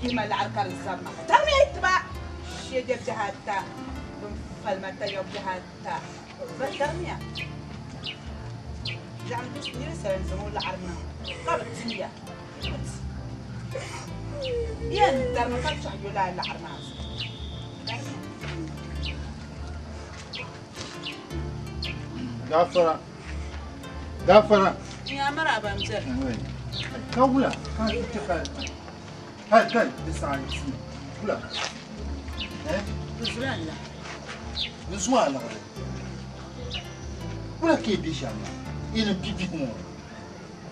yihi ma laɣiri ka di zabi ma. Tarimiya yi tiba shɛja biɛhi ata, bɛn falima tayɔbu biɛhi ata. Ba tarimiya. Zaɣim di niri sali n-zaŋ o laɣiri niŋ ka bi ti ya. Bɛ yɛn darimi ka tɔhi yo lala laɣiri maa zuɣu. Tarimiya. Gafara. Gafara. Ya maraba m biɛli. Ka wula ka ti ka kai kai di saɣa ti wula. Eh? Di zula n la. Di zuwa laɣiri. Wula ka i bɛ shɛm maa? I ni bi bihi ŋɔ.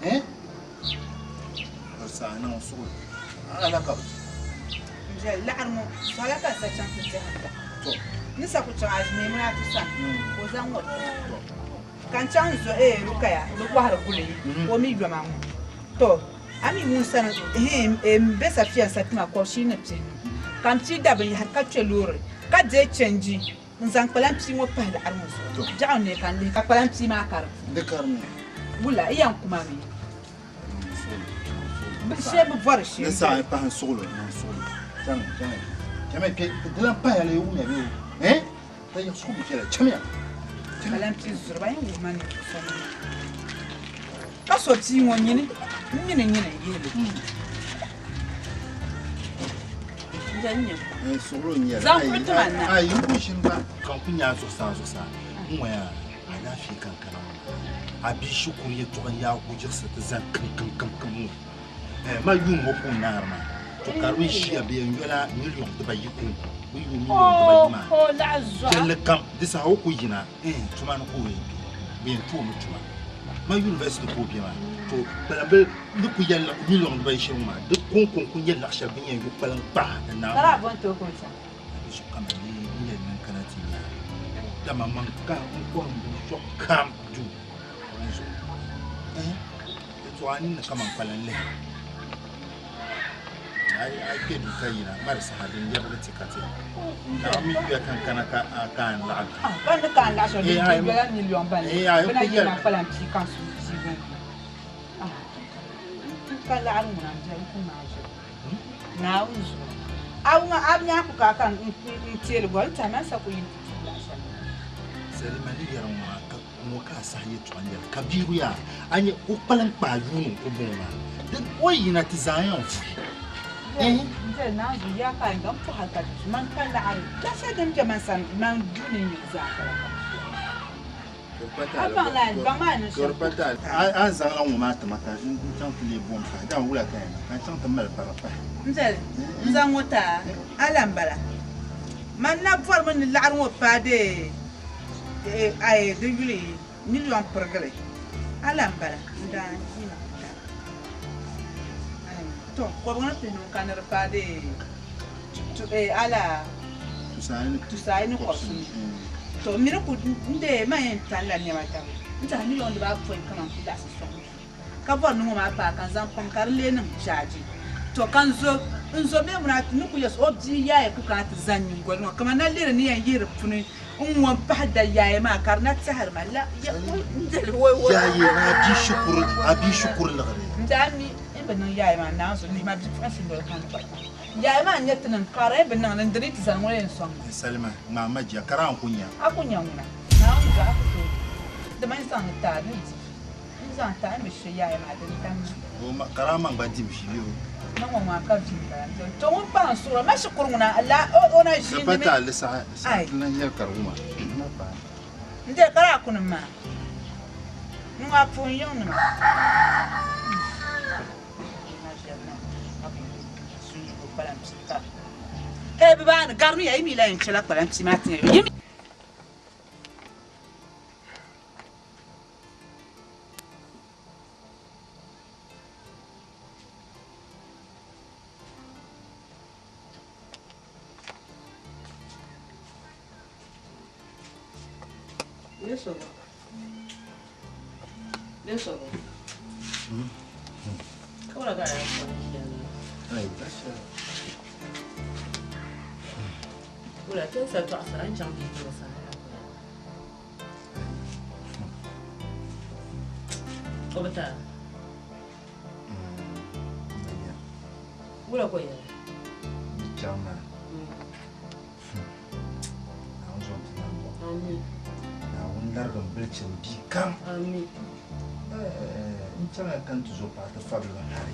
Eh? Di saɣa niŋ suɣuli. Ala ka bi. M biɛli laɣiri ŋɔ sɔla ka n sa chaŋ ti diɛhim la. To. Ni sa ku chaŋ a ʒi mini a ti sani ka o zaŋ ŋɔ ti ma. Ka n chaŋ n-zo ee Rukaya ni kɔhiri guli ka o mi yoma ŋɔ. To, a mi ŋun sani hii m be safiya n-sa tima kɔbishii ni pihinu. Ka m pii da binyɛhiri ka kpe loori ka deei chɛnji n-zaŋ kpalan pii ŋɔ pahi laɣiri ŋɔ zuɣu. Biɛɣu n-neei ka n lihi ka kpalan pii maa ka di puuni. Di karimi. Wula, i yɛn ku ma mi? Bɛ shee bi bɔri shee. Ni saɣi pahi n suɣulo, niŋ suɣulo. Chaŋ, chaŋ, chamiya kpe, di lan pahiya la yi wumya bee o? Eh? Ka yiɣisigu bi viɛla, chamiya. Ka lan pii zuri ba yɛn wuhi ma ninvuɣ so ŋun ka so pii ŋɔ nyini m mini nyini n-yihi li. Suɣulo n-nyɛ li. Zaŋ kuli ti ma na. Ayi, n ku ʒini gba. Ka n ku nya a zuɣusaa zuɣusaa n-ŋɔ yaa alaafee ka n kana ŋɔ maa. A bia shikuru yɛltɔɣa n-yaa ku yiɣisi ti zani kimkimkimkim ŋɔ. Ma yuun ŋɔ puuni naari maa, to ka di bi ʒiya bɛ yɛn yɔla miliɔn dibayi kɔŋko, bɛ yo miliɔn dibayi maa jɛlli kam, di saha o ku yina tuma ni ka o yɛn kpe, bɛ yɛn ti o mi tuma. Ma university ka o be maa, to kpalambil ni ku yɛn miliɔn dibayi shɛli ŋɔ maa, di kɔŋko n-ku nyɛ laɣ shɛli bɛ ni yɛn yo kpalim kpahi di naai maa. Di zuɣu ka man lee n yɛn niŋ kana ti nya a, dama man ka n kɔrim binshɛɣu kam duu ŋɔ zuɣu. Yɛtɔɣa ninni kaman kpalan lihi. A yi kpe duu ka yina, mali saha din lɛbigi ti ka ti. Naawuni mi yuya ka n kana ka a ka n laɣim. Ka n ni ka n laɣim shɛli din bela miliɔn ban ni, bɛ na yina kpalan pii ka n suhu pii ŋɔ. N ka laɣiri ŋuna m-biɛri n ku maai ʒiri. Naawuni zuɣu. A wum a bi nya ku ka a ka n teeli goli n-tɛhi man sa ku yi nti tum lahi shɛli. Salima ni yɛri ŋɔ maa ka ŋɔ ka a saha yɛtɔɣa n-yɛli Kabiru yaa a nya o kpalim kpaai yuuni n-ku bɔŋɔ maa di o yi yina ti zaŋ ya n-fuhi. N-deli naanzu yaa ka a yɛn gaŋ pɔhili ka di man ka laɣiri la shɛli din be man sani man duu ni n-nyɛ zaa ka la ka A baŋ la baŋ maa ni shɛm. A ni zaŋla ŋɔ maa ti ma ka n chaŋ ti lee bom pahi, dama wula ka yɛn niŋ ka n chaŋ ti mali bara pahi? N deli n zaŋ ŋɔ ti a, a la m-bala. Man na bɔrimi ni laɣiri ŋɔ paai dee di yuli miliɔn pirigili. A la m-bala. N daa yina ka tɔ kɔbiga ni pihinu ka ni di paai dee a la tusaayi ni kɔbisinu. Tɔ m mi ni ku n dee man yɛn tanila nɛma dama n tɛha miliɔn dibaapɔin kaman ku laɣisi sɔŋ duu ka bɔri ni ŋɔ maa paai ka n zaŋ pahi ka di lee niŋ chaaji. Tɔ ka n zo n zo bee ŋuna ni ku yiɣisi o bia yaaya ku kana ti zani nyingoli ŋɔ kaman na lihiri ni yɛn yihi di puni n-ŋɔ m-pahi da yaaya maa ka di na tɛhiri ma la ya n deli woi woi. Yaaya ni a bia shikuru a bia shikuru liɣiri. N daa mi n bi niŋ yaaya maa naanzu lihi ma bipuɣinsi noli ka n kpa Yaaya maa n-nyɛ ti niŋ kara yi bi niŋ li n-diri ti zani ŋuna yɛn sɔŋ ma. Salima, ŋmaa ma jia, kara a ni ku nya. A ku nya ŋuna. Naawuni zuɣu a ku tooi di. Dama n zaŋ li ti a ni di. N zaŋ ti a ni bi she yaaya maa din tam ma. O ma, kara a maŋ gba dim ʒi bee o? Ma ŋɔ maa ka vi m-bala. N to ŋun pahi n suɣiri ma shikuru ŋuna la o na ʒiindi mi. Di pa ti a li saha, saha ti lan yɛli ka di wuma. Ma paai. N diri kara a kuni maa. N ŋɔ a puhi n yiŋnima. Hey, bɛ baani garimiya yi mi la yɛn chɛla kpalanpia maa tiŋa yo. chaŋ maa. Naawuni zom ti nambɔɣu. Naawuni larigim bilichini bia kam. N chaŋya ka n ti zo paɣa ti fabili ba hali.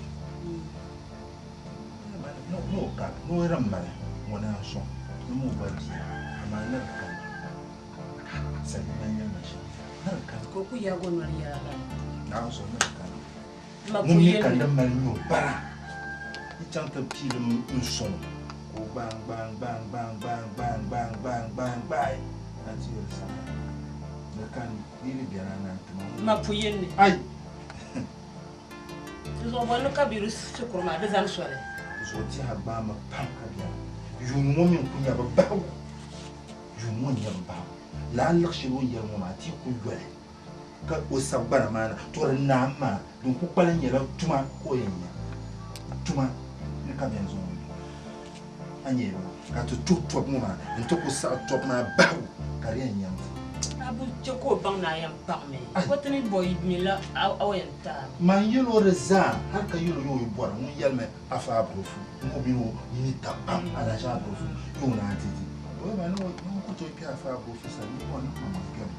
Ni o ka, ni o rim mali ŋɔ naan sɔŋ, ni mi o gba bia, amaa ni di kani. Salima n-yɛli ma shɛm, ni di kani. Ka o ku yaag o noli yɛla lala. Naawuni zom ni di kani. Ŋun mi ka di mali nyo bara yi chaŋ ti piili n-sɔŋ ka o gbaai n-gbaai n-gbaai n-gbaai n-gbaai n-gbaai n-gbaai n-gbaai n-gbaai n-gbaai ka ti yɛli saha di kani di yi di bɛni a naan ti ma. Ma puyin ni. Ai! Di zuɣu bɔ ni Kabiru shikuru maa di zani soli. Di zuɣu tɛha gbaami pam ka bɛni. Yuuni ŋɔ mi n-ku nya bi bahigu. Yuuni ŋɔ n-nya bi bahigu. Lala liɣi shɛli o ni yɛli ŋɔ maa ti yi ku yoli. Ka o sabi gbana maa na, to di naam maa, din ku kpalim nyɛla tuma ka o yɛn nya. Tuma ni ka bɛ yɛn zaŋ o niŋ. A nya bɛ, ka ti tuhi tɔbu ŋɔ maa nti ku saɣi tɔbu maa bahigu ka di yɛn nyaŋ ti. A bi chɛ ka o baŋ ni a yɛn paɣimi, o ti ni bɔ yi mi la a o yɛn taami. Man yɛl o di zaa, hal ka yɛl o ni o yi bɔri, ŋun yɛlimi Afa Aburofu ŋɔ mini o mi tab pam, Alhaji Aburofu, yi o naan ti di. O yɛli ma ni o ku tooi kpe Afa Aburofu sani, ni bɔri ni maŋmaŋ kpɛmi.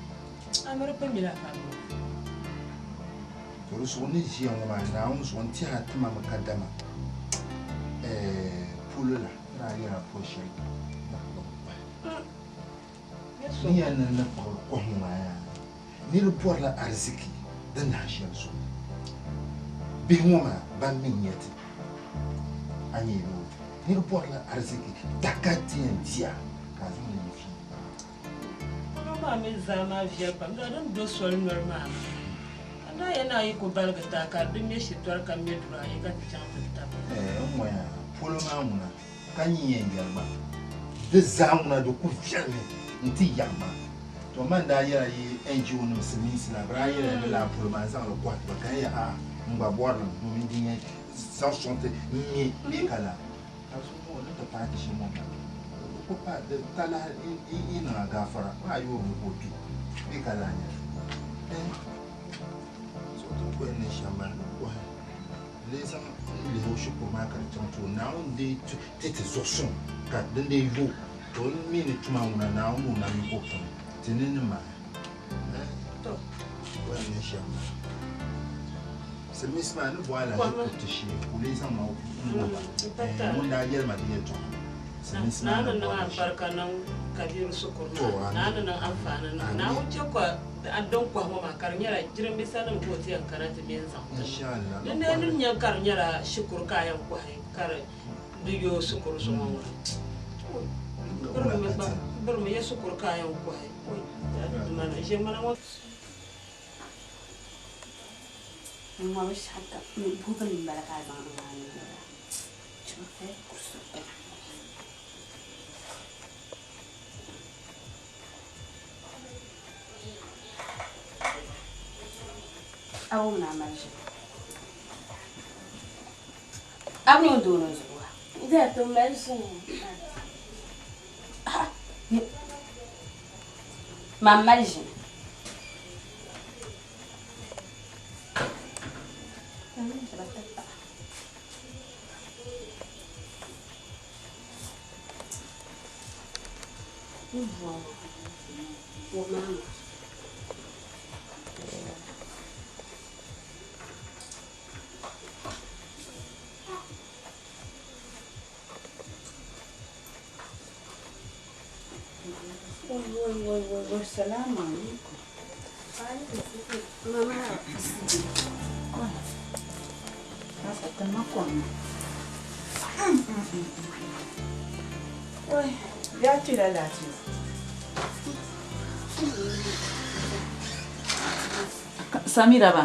A mi di pun mila ka bo? To di zuɣu ni ʒiya ŋɔ maa, Naawuni zuɣu n-tɛhi a ti ma mi kadama, ɛɛh, polo la, n daa yɛl a pol shɛli ni kpuɣi kɔhi. Ni yɛn niŋ ni kpuɣi kɔhi ŋɔ maa yaa, nir bɔrila ariziki din nahi shɛli zuɣu. Bihi ŋɔ maa ban mi n-nyɛ ti, a nya bɛ? Nir bɔrila ariziki taka ti yɛn di a ka a zaŋ li yi fii. Polo maa mi zaa maa viɛli pam, daa din do soli noli maa ka n daa yɛn naan yi ku baligi taa ka di me shitɔri ka me duri ayi ka ti chaŋ ti tabi. Ɛɛ n ŋɔya, polo maa ŋuna ka nyin yɛn yɛli gba, di zaa ŋuna di ku viɛlimi nti yaɣi ma. To man daa yɛla yi NGO nim silimiinsi la, bɛ daa yɛliya ni lala polo maa n zaŋ li kɔhi ti ba ka n yɛli a'a n gba bɔri li mi domin din yɛn zaŋ sɔŋ ti m me bee ka laa. Ka zuŋɔ ni ti paai ti shɛm ŋɔ maa, di ku paai di talahi yi niŋ a gaafara, maa yoorimi ka o kpi bee ka lahi nyɛli. Ɛɛh! So ti ni kɔhi ni shɛm maa, ni kɔhi lee zaŋ n lihi o shikuru maa ka di chaŋ ti o Naawuni dee ti ti zuɣusuŋ ka din dee yo to n mi ni tuma ŋuna Naawuni o nam yiko puuni ti ni ni maai. Ɛɛh! Kɔhi ni shɛm maa. Silimiinsi maa ni bɔhi alahichi kuriti shee ka o lee zaŋ ma n-wuhi ba. Ɛɛn, ŋun daa yɛli ma di yɛltɔɣa. Silimiinsi maa Naa ni ni niŋ bɔhi shɛm. alibarika niŋ Kabiru shikuru To, maa. amin. Naa ni niŋ anfaani niŋ. Amin. Naawuni chɛ ka a din kɔhi ŋɔ maa ka di nyɛla jirambiisanima ka o ti yɛn kana ti me n-zaŋ ti ma. Inshallah. Di nee ni nya ka di nyɛla shikuru ka a yɛn kɔhi ka di yooi shikuru zuŋɔ ŋɔ. Birimi gba, birimi ya shikuru ka a yɛn kɔhi. Oi, yaa Duuma, ʒiɛmana ŋɔ. N ŋɔ binshɛɣu kam buku nim bala ka a zaŋ niŋ a nuu la A wum ni a mali ʒili. A bi niŋ doo ni zuɣu wa. Da to mali ʒili. Man mali ʒili. Salamu alaikum. Sasa tuma kom. Wai, ya ce lalace. Samira ba?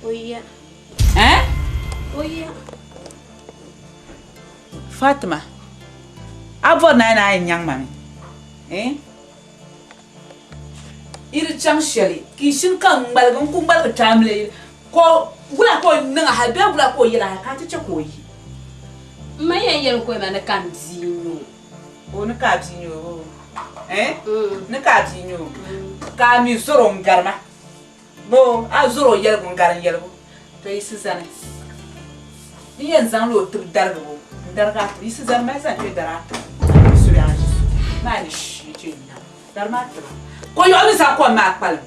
Oya. Eh? Oya. Fatima, a bɔri ni a na yɛn nyaŋ ma mi? Eh? Yi di chaŋ shɛli ka yi shini ka n ŋmaligi n ku ŋmaligi taamili yili ka wula ka o niŋ a hali bee wula ka o yɛl a hali ka a ti chɛ ka o yi. M ma yɛn yɛli ka o ma ni ka n bia n-nyɛ o. O ni ka a bia n-nyɛ o? Eh? Ni ka a bia n-nyɛ o? Ka a mi zɔr o n-gari ma boo? A zɔr o yɛligu n-gari n yɛligu? To yiɣisi zani. N yɛn zaŋla o tib darigibu N-darigi a tiba. Yisi zani mali zani kpe dari a tiba. Yi suli a ʒi so maa ni shii je n-nam. Dari maa tiba. Koyɔɣu ni zaa kom maa kpalim.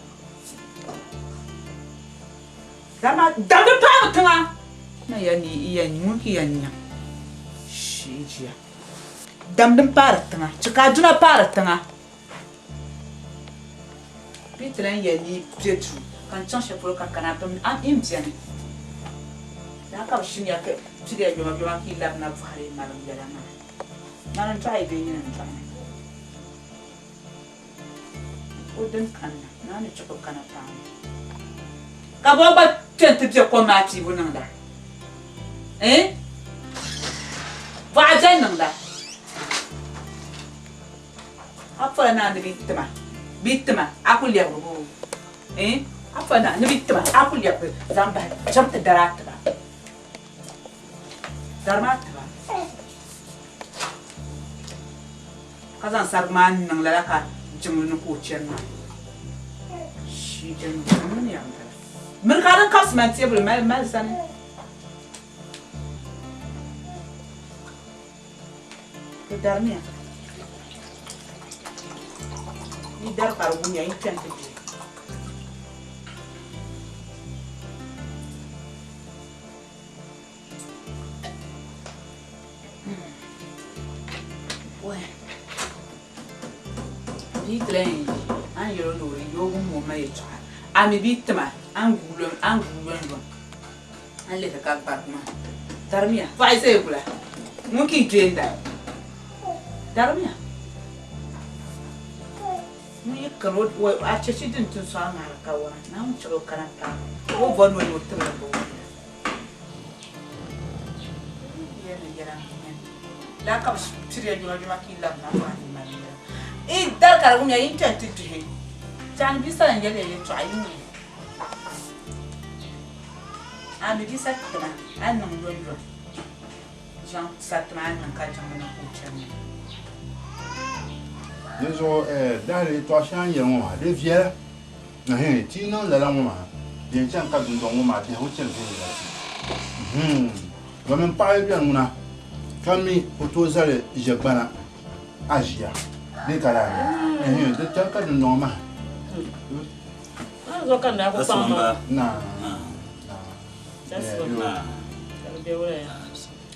Dari maa damdi paami tiŋa. Ma ya ni yi yɛn ŋun ki yɛn nyaŋ shii jia. Damdi m-paari tiŋa. Chɛ ka Aduna paari tiŋa. Bɛ ti lan yɛli ni yi be duu ka n chaŋ shɛli polo ka kana bɛ mi n beni. Daa ka bɛ shimiya ka piliya yomayomaa ka yi labina bɔhiri yi malim yɛla maa. Mani n-dɔɣi yi bee nyini n-dɔɣi ma? O din kanna, naa ni chɛ ka o kana paai ma. Ka bɔ gba kpe nti be kom maa piibu niŋda? Ɛɛn? Bɔɣa beni niŋda? A pola naa ni bi tima, bi tima, a ku lɛbigi boo? Eh? A pola naa ni bi tima, a ku lɛbigi zaŋ bahi chaŋ ti dari a tiba. Dari maa tiba. Ka zaŋ sarigi maa niŋ lala ka jiŋli ni ka o chani maa. Shii jɛn mini ya m-bala. Miri ka din kabisi man teebuli mali mali sani. Di darimiya. Yi dari ka di wumya, yi kpɛm ti duhi. Bia ti lahi yɛn yi, a ni yɛl o ni o di yooi wum o ma yɛltɔɣa, a mi bi tima, a ni guui yomyom. A ni lihiri ka gbarigi maa. Darimiya, paɣa zaya gula, ŋun ka yi dɔya n-da. Darimiya, ŋun yi kani o a chechi din ti n-sɔŋ a ŋahiri kawana, Naawuni chɛli o kana paai o bɔri ni o nya o tibili m-bɔŋɔ. Laa ka bɛ piriya yomayoma ka yi labina bɔhi ni mali yɛla. Yi dari ka di wumya yi ni kpɛm ti duhi. Tɛɣu ni bia sani n-yɛli ya yɛltɔɣa yi wum. A mi di satima a ni niŋ yomyom zaŋ satima a ni niŋ ka jiŋli ni ka o chani maa. Dinzuɣu dahali yɛtɔɣ shɛŋa n yɛli ŋɔ maa di viɛla. Ti yi niŋ lala ŋɔ maa, di yɛn chaŋ ka dundɔŋ ŋɔ maa biɛhigu chani viɛnyɛla ti. Domin paɣa yi beni ŋuna ka mi o tooi zali ʒɛgbana a ʒiya bee ka laa nya, di chaŋ ka dundɔŋ mahi.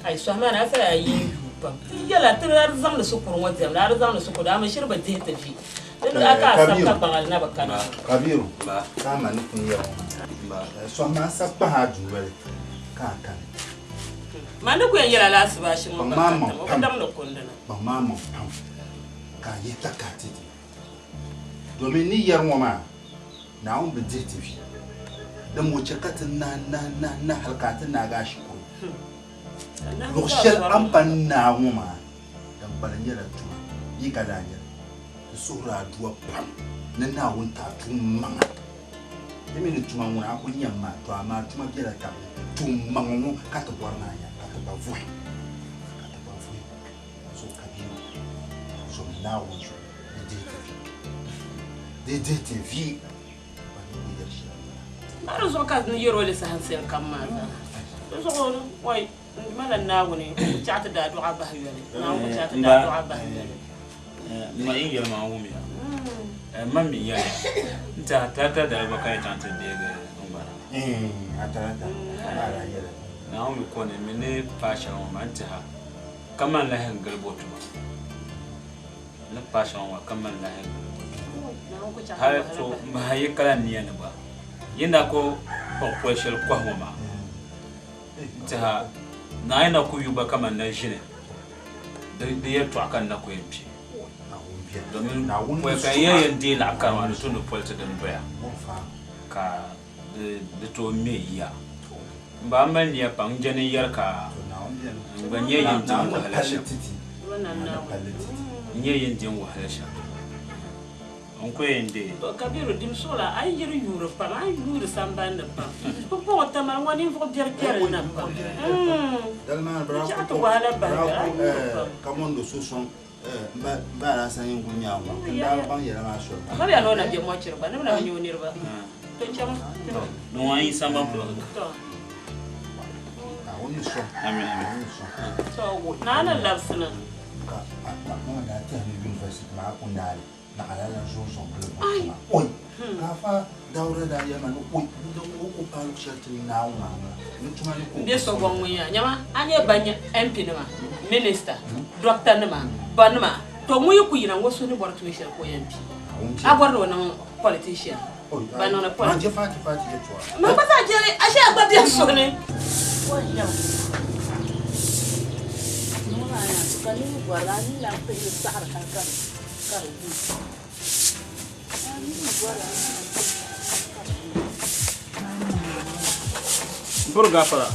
Ai sɔhi maa ni a saha a yi yuui pam ti yɛla ti daa di zaŋdi shikuru ŋɔ diɛmda a di zaŋdi shikuru amaa shiri bi dihi ti vi di a ka a sabi ka gbaŋa na bi kana. Kabiru ka a ma ni pun yɛli ŋɔ maa sɔhi maa sa kpahi a dunoli ka a kani. Man ni ku yɛn yɛla alaasibaashi ŋɔ ka ka tiŋ o bi daŋdi kundi na. Kpaŋ maa maŋ pam ka a yihi takahi ti ti. Domin ni yɛri ŋɔ maa, Naawuni bi dihi ti vi. Dama o chɛ ka ti nahi nahi nahi nahi hal ka a ti naagi a shikuru. Luɣ shɛli a ni pa naai ŋɔ maa, din kpalim nyɛla tuma. Yi ka daa nyɛli, ti suhiri a dua pam ni Naawuni ti a tuun maŋa. Di mi ni tuma ŋuna a kul nyam maa, to amaa tuma bela tab ni. Tuun maŋa ŋɔ ka ti bɔri ni a nya, ka ti gba vuhi, ka ti gba vuhi. So ka bia zom Naawuni zuɣu di dihi ti vi. Di dihi ti vi ba ni ku yɛli shɛli m-bala. Maa di zuɣu ka n yɛr o li saha shɛli kam maa zaa. Di zuɣu ɔi n Duuma la Naawuni n ku chaɣ ti daa dɔɣi a bahi yoli. Naawuni ku chaɣ ti daa dɔɣi a bahi yoli. M ma yi yɛli maa wumiya. M ma mi yɛliya, N tɛha talata dali gba ka yi chaŋ ti deegi n gbana. Ɛɛn, a talata, a daa yɛli. Naawuni mi ko ni m mi ni paai shɛli ŋɔ maa, n tɛha Ka man lahi n gili bo tuma. N ni paai shɛŋa ŋɔ ka man lahi n gili bo tuma. Hali to m bahi yi kala nia ni gba yi na ku kpuɣi poli shɛli kɔhi ŋɔ maa n tɛha naa yi na ku yu gba ka man na ʒini di yɛltɔɣa ka n na ku yɛn kpi. Domin pɔi ka n yɛn deei laɣ kara maa di tu ni poli ti din doya ka di tooi ŋme yiya. M ba, m mali nia pam, n je ni n yɛri ka n gba nyɛ yin di n wahala shɛm. N nyɛ yin di n wahala shɛm. N ku yɛn deei. Kabiru, dim suɣila, a yi yiri yuuri pam, a ni yuuri sambani ni pam. Pumpɔŋɔ Tamale ŋɔ ninvuɣ biɛri kpɛri na pam. Di chaɣ ti wahala bahi gari, a yi yuuri pam. Ka mɔndo so sɔŋ M ba Alhassan yɛn kuli nyaŋ ŋɔ, n daa bi baŋ yɛla maa soli. Ma bɛ na o na bɛ mɔchiri gba, ni bɛ na bi nya o niriba. To chaŋ. Ni ŋɔ n yi samban polo. To. Naawuni ni sɔŋ. Amin amin. Naawuni ni sɔŋ. To naa ni labisina. Ka a ma daa tɛhi ni university maa ku naai naɣila lan zo n-sɔŋ gili bɔri tuma. Oi! Ka afa Dauda daa yɛli ma ni oi, o ku paai luɣ shɛli ti ni Naawuni maa ŋuna ni tuma ni ka o M be ku so sɔŋ. gɔŋ ŋun yaa nyama a nyɛ ban nyɛ MP nima, minister, doctor nima, ba nima, to ŋun yi ku yina ŋɔ so ni bɔri tuun shɛli ka o yɛn pi. A bɔri ni o niŋ politician, ban niŋdi politics. Man gba zaa jeli, ashe a gba be n suhu ni. Mpuru gafara.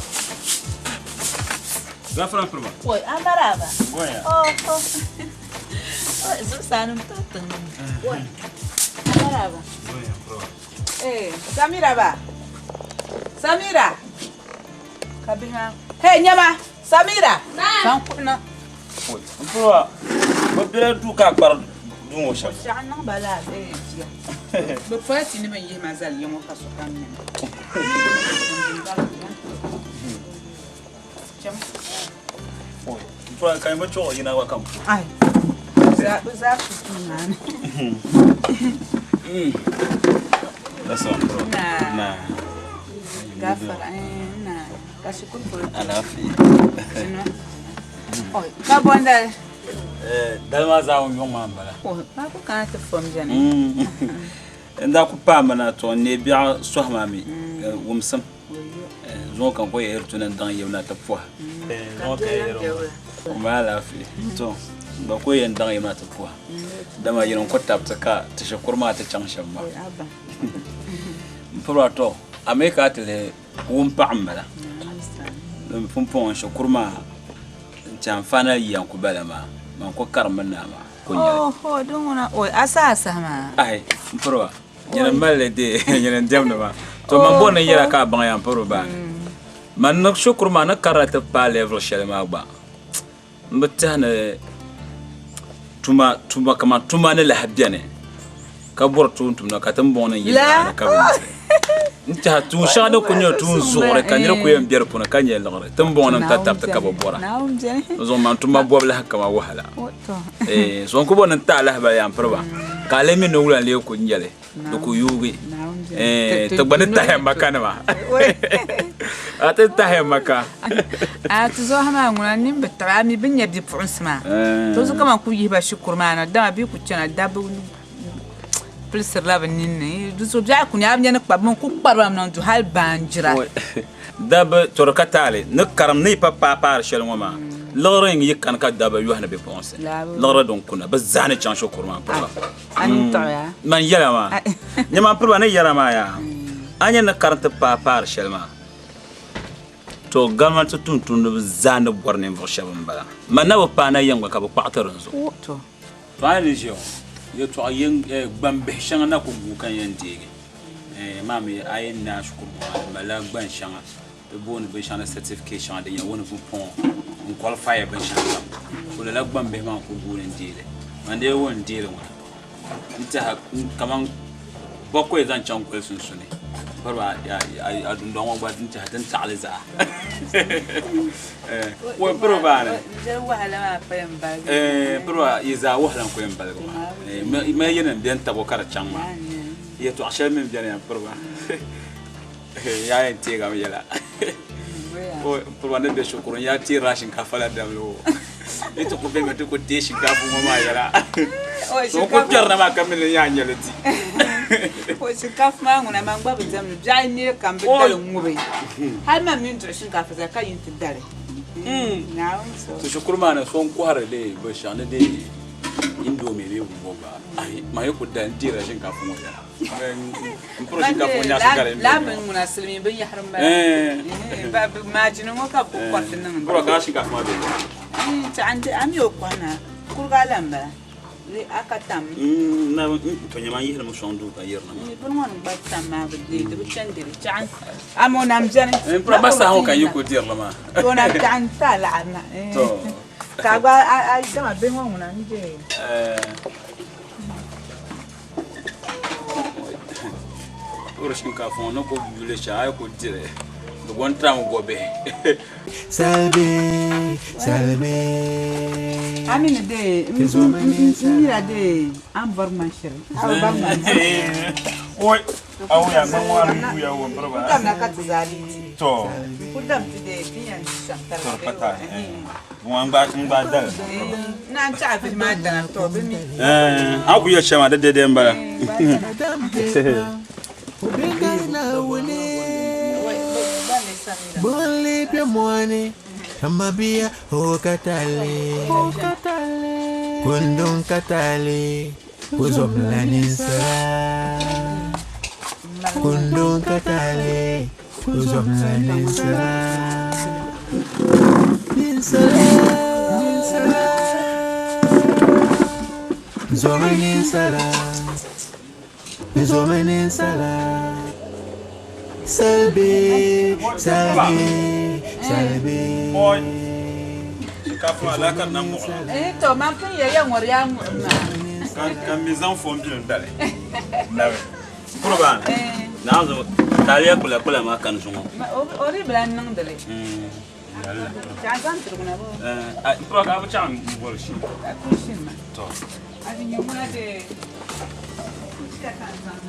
Gafara mpuru ba. Oi, amaraba. Goya. Oh, oh. Oi, zuɣusaa nim to tiŋ. Oi, amaraba. Goya mpuru ba. Eh, Samira ba. Samira. Ka bihi maa. Hey, nyama. Samira. Zaŋ kuɣu na. Oi, mpuru ba. Bi bela duu ka a kpari duu ŋɔ shɛm. Shɛɣu niŋ ba laa eh, jia. Bi pola ti ni bin yihi ma zali yiŋɔ ka sokam nya ma. Oi, mpuru ba ka bi chuɣu yina gba kam. Ai. Bi zaa ku duu maa ni. That's all, mpuru ba. Na. Na. Gafara, eh, na. Ka shikuru polo. Alaafee. Zino. Oi, ka bondali. Eh, dali maa zaa ŋun yuŋ maa m-bala. Oi, maa ku kana ti fom beni. N daa ku paai ma na to n neei biɛɣu sɔhi maa mi, wumsim. Zuŋɔ ka n ku yɛri tu ni n daŋ yibu na ti pɔhi. Ka biɛla m-be wula? M mali alaafee. To, n gba ku yɛn daŋ yibu na ti pɔhi. Dama yini n ku tabiti ka ti shikuru maa ti chaŋ shɛm maa. Oi, Abba. M piri a to, a mi ka a ti lihi wumpaɣa m-bala. Domi pumpɔŋɔ n shikuru maa n ti anfaani yiya n-ku bala maa, man ku karimmi naa maa ko nyɛli. Oho, din ŋuna, oi, a saha saha maa. Ahi, m piri ba, nyini m mali li dee, nyini n diɛmdi maa. To man bɔri ni n yɛla ka a baŋ ya m piri ba ni. Man ni shikuru maa ni karila ti paai level shɛli maa gba, m bi tɛhi ni tuma, tuma kaman tuma ni lahi beni ka bɔri tuun tumda ka ti ni bɔŋɔ ni n yi La. ni ka bi nyɛli. N tɛha tuun shɛŋa din kuli nyɛ tuun zuɣuri ka nira ku yɛn be di puuni ka nyɛ liɣiri ti ni bɔŋɔ ni n ta tabiti ka bi bɔra. Naawuni beni. N zuɣu man tuma bɔbu lahi kama wahala. O to. Eh, so n ku bɔri ni n taai lahibali yaa m piri ba ka a lee mi ni wula n-lee ku nyɛli di ku yuugi. Naawuni beni. Eh, ti gba ni tahi maka nima. A ti tahi maka. A ti zuɣu maa ŋuna nin bi tabi a mi bin nyɛ bipuɣinsi maa. Eh. To zuɣu kaman ku yihi ba shikuru maa na dama bɛ ku chana dabba pilisirila bi ninni. Di zuɣu biɛɣu ku nyɛ a bi nya ni kpabi min ku kpari ba mi niŋ du hali baanjira. Dabba to di ka taali ni karim ni yi pa paai paari shɛli ŋɔ maa liɣiri n yi kani ka dabba yɔhi ni bipuɣinsi liɣiri din kuna bɛ zaa ni chaŋ shikuru maa piriba. A ni tɔɣi ya? Man yɛla maa. Nyɛ man piriba ni yɛra maa yaa. A nya ni karim ti paai paari shɛli maa to gɔmnanti tumtumdiba zaa ni bɔri ninvuɣ shɛba m-bala. Man na bi paai na yɛm gba ka bɛ kpaɣi ti din zuɣu. To. To a ni ʒiya ŋɔ yɛtɔɣa yɛn gbambihi shɛŋa na ku guui ka n yɛn deegi. Maa mi a yi naai shikuru ŋɔ a di malila gban shɛŋa ti booni binshɛŋa ni certificate shɛŋa din yɛn wuhi ni pumpɔŋɔ n qualify binshɛŋa kam. So lala gbambihi maa n ku guui ni n deeli. Man dee wuhi n deeli ŋɔ n tɛha kaman bakɔi zaŋ chaŋ goli sunsuuni piriba a dundɔŋ ŋɔ gba n tɛha ti ni taɣili zaa. Wɔ piriba maa ni. Piriba yi zaa wahala n ku yɛn baligi maa. Ma yi ni bɛn tabo ka di chaŋ maa. Yɛtɔɣ shɛli mi bɛni ya piriba. Yaa yɛn teegami yɛla. Piriba ni be shikuru n yaa teerila shinkaafa la damli o. Yi ti ku bemi ti ku teei shinkaafa ŋɔ maa yɛla. So n ku kpɛrina maa ka mi ni yaa nyɛli di. O shinkaafa maa ŋuna man gba bi diɛmdi biɛɣu neei ka m bi dali ŋubi. Hali man mi ni duɣi shinkaafa zaa ka yi ni ti dali. Naawuni so. To shikuru maa ni so n kɔhiri dee binshɛɣu ni dee indomie bee bumbo gba ayi man yi ku dali n deerila shinkaafa ŋɔ yɛla. N puri shinkaafa ŋɔ nyaɣisi gari n Laa bini ŋuna silimiin binyahari m bala. Maajini ŋɔ ka bɛ ku kɔriti niŋdi. Puri ka shinkaafa maa be. A mi o kɔhi na kuriga la m bala. A ka tam. Na to nyɛ man yihili mi sɔŋ duu ka yirina maa. Bini ŋɔ ni gba tam maa bi deei di bi chani dede chaɣi ama o nam beni. N puri ba saha ŋɔ ka yi ku dirili maa. To o nam chaɣi n ti a laɣiri na. To. Ka a gba a dama bihi ŋɔ ŋuna n je. Puri shinkaafa ŋɔ ni ku yuli shɛm a yi ku dili. Di gon tram gobe. Salbe, salbe. Amina de mira de an bar man shiri. An bar man. Oi, awo ya man wa lu ya wo barba. Kudam na ka tizali ti. To. Kudam ti de tiyan shantara. To pata. Wan gba ngba dal. Na an cha bi ma dana to bi mi. Eh, aku ya shama da dede mbala. Bole pia mwani Amabia okatale Kundun katale Kuzomla ninsala Kundun katale Kuzomla ninsala Ninsala Ninsala Zoma ninsala Zoma ninsala Salbe, salbe, salbe. Oi. Shinkafa alakar nan mu. Eh to man pun ya yan war ya mu ma. Kan kan mi zan fon bil dale. Nawe. Kurban. Na zo taliya kula kula ma kan zungo. O ri bla nan dale. Ta zan turguna bo. Eh, a pro ka bu chan bol shi. Ku shin ma. To. Abin yi muna de. Ku shi ka zan.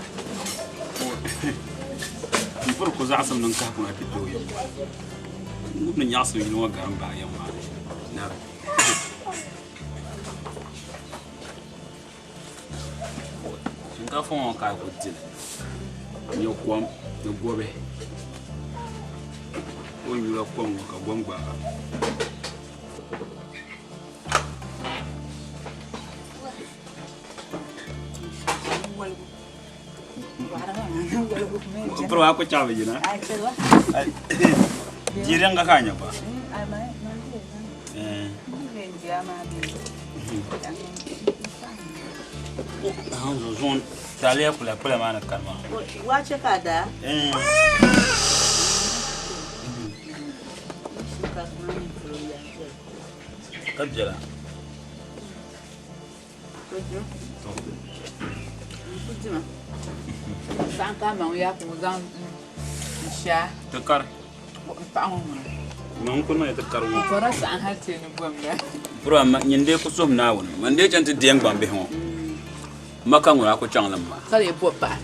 N puri ku zaɣasim din kahi kuna ti doo yɛm n ni nyaɣasim yini ŋɔ garim bahi yɛm maa ni shinkaafa ŋɔ ka a ku dili n nyɛ kom ni gobi o nyula kom ŋɔ ka gom gbaai Puri a ku chaɣa bi yina jiringa ka nya ba zon taliya kula kula ma na kalma Wace ka da? Ka biɛla Saɣam ka maŋ yaa ku zaŋ n shaa ti kari n paɣa ŋɔ ŋuna. Maŋ kuni ma ti kari ŋɔ. Bɔra saɣam hali ti ni bom la. Pura ma nyin dee ku suhum Naawuni man dee chaŋ ti deem gbambihi ŋɔ maka ŋuna a ku chaŋ li ma. Ka lee bo paɣa.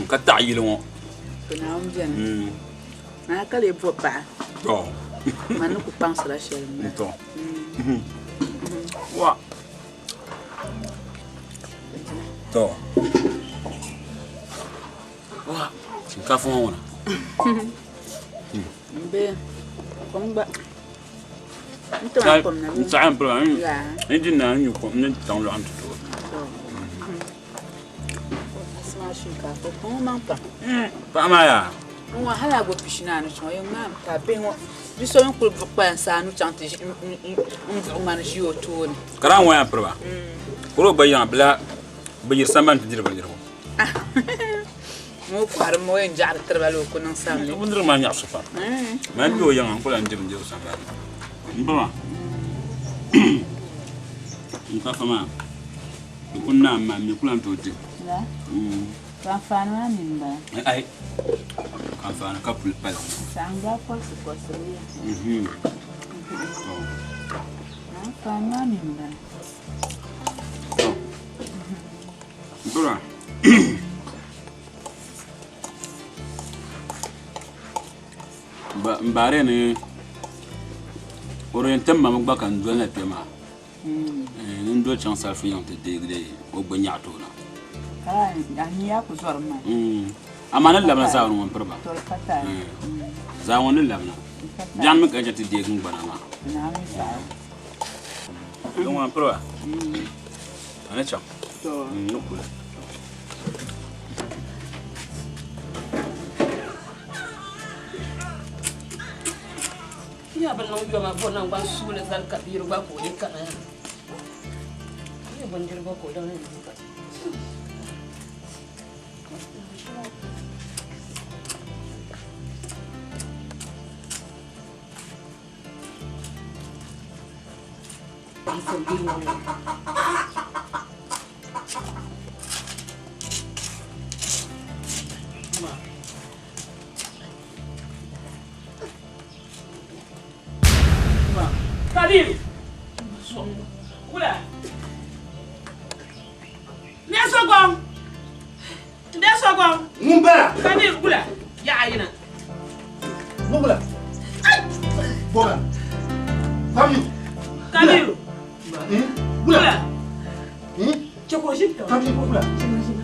Ka taɣi yili ŋɔ. To Naawuni beni. Maa ka lee bo paɣa. To. Man ni ku kpaŋsira shɛli m-bala. To. Wa. To. Wa. Shinkaafa ŋɔ ŋuna. N be kom gba. N ti ma kom na. N saɣa n piri n di na n nyu kom n ni chaŋ lɔɣu n ti tooi. Asima shinkaafa kom ŋɔ maŋ pam. Paɣa maa yaa. N ŋɔ hali a gbubi pishi ni anu chaŋ o yɛn ŋmaami ka bihi ŋɔ bi so mi kuli buɣi kpalansi anu chaŋ ti n buɣi ŋmani ʒi o tooni. Ka daa ŋɔ yaa piri ba. Kuro gba yiŋa bila bi yiri sambani ti diri bindirigu. Ŋɔ kɔhiri ma o yɛn jaɣiri tiriba la o ku niŋ samli. Bindirigu maa nyaɣisi pam. Mani bɛ o yiŋa n ku lahi di bindirigu sambani. N ba maa shinkaafa maa di ku naai maa mi ku lahi tooi di. Ka anfaani maa mi m-bala. Ai ka anfaani ka puli pali. Saɣim daa kɔrisi kɔrisiri ya. Anfaani maa mi m-bala. Bura. N baari ni o di yɛn tim ma mi gba ka n doli na kpɛ maa. Ni n doli chaŋ salifu yiŋ ti deegi o gba nyaɣa toona. A nia ku zɔri ma. Amaa ni labina zaawuni ŋɔ n piri ba. Zaa ŋɔ ni labina. Biɛɣuni mi ka n chaŋ ti deegi n gbana maa. Din ŋɔ n piri ba. A ni chaŋ. N ni kuli. Ya bi niŋ yoma bo naŋgban suuli zali ka biiri gba ka o yi kana ya. Ni bindirigu ka o lan di ka. Kabiru. Wula. Ne so gɔŋ. Ne so gɔŋ. Ŋun bala. Kabiru wula. Yaɣa yina. Wula. Bɔba. Kabiru. Kabiru. Wula. Chɛ ka o ʒini tiŋa. Kabiru wula. Ʒini ʒini.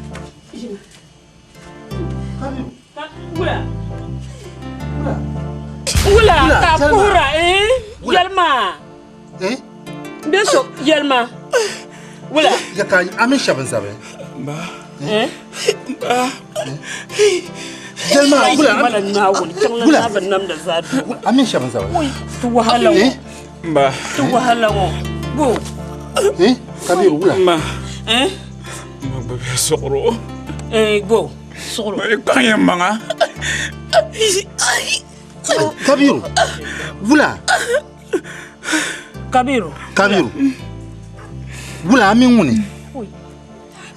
Kabiru. Wula. Wula ka a kuhira eh? Yɛlima. Eh? Bɛ so yɛlima. Wula. Ya ka a mini shɛba n-zabi. Ba. Eh? Ba. Yɛlima wula. Mala Naawuni tiŋli Wula. naa bi namda zaa du. A mini shɛba n-zabi. Ui, ti wahala ŋɔ. Ba. Ti wahala ŋɔ. Bo. Eh? Kabiru wula. Ma. Eh? Ma gbubi suɣuro. Eh, bo. Suɣuro. Ma yi kpaŋ yɛn maŋa. Kabiru. Wula. Kabiru. Kabiru. Wula a mini ŋuni.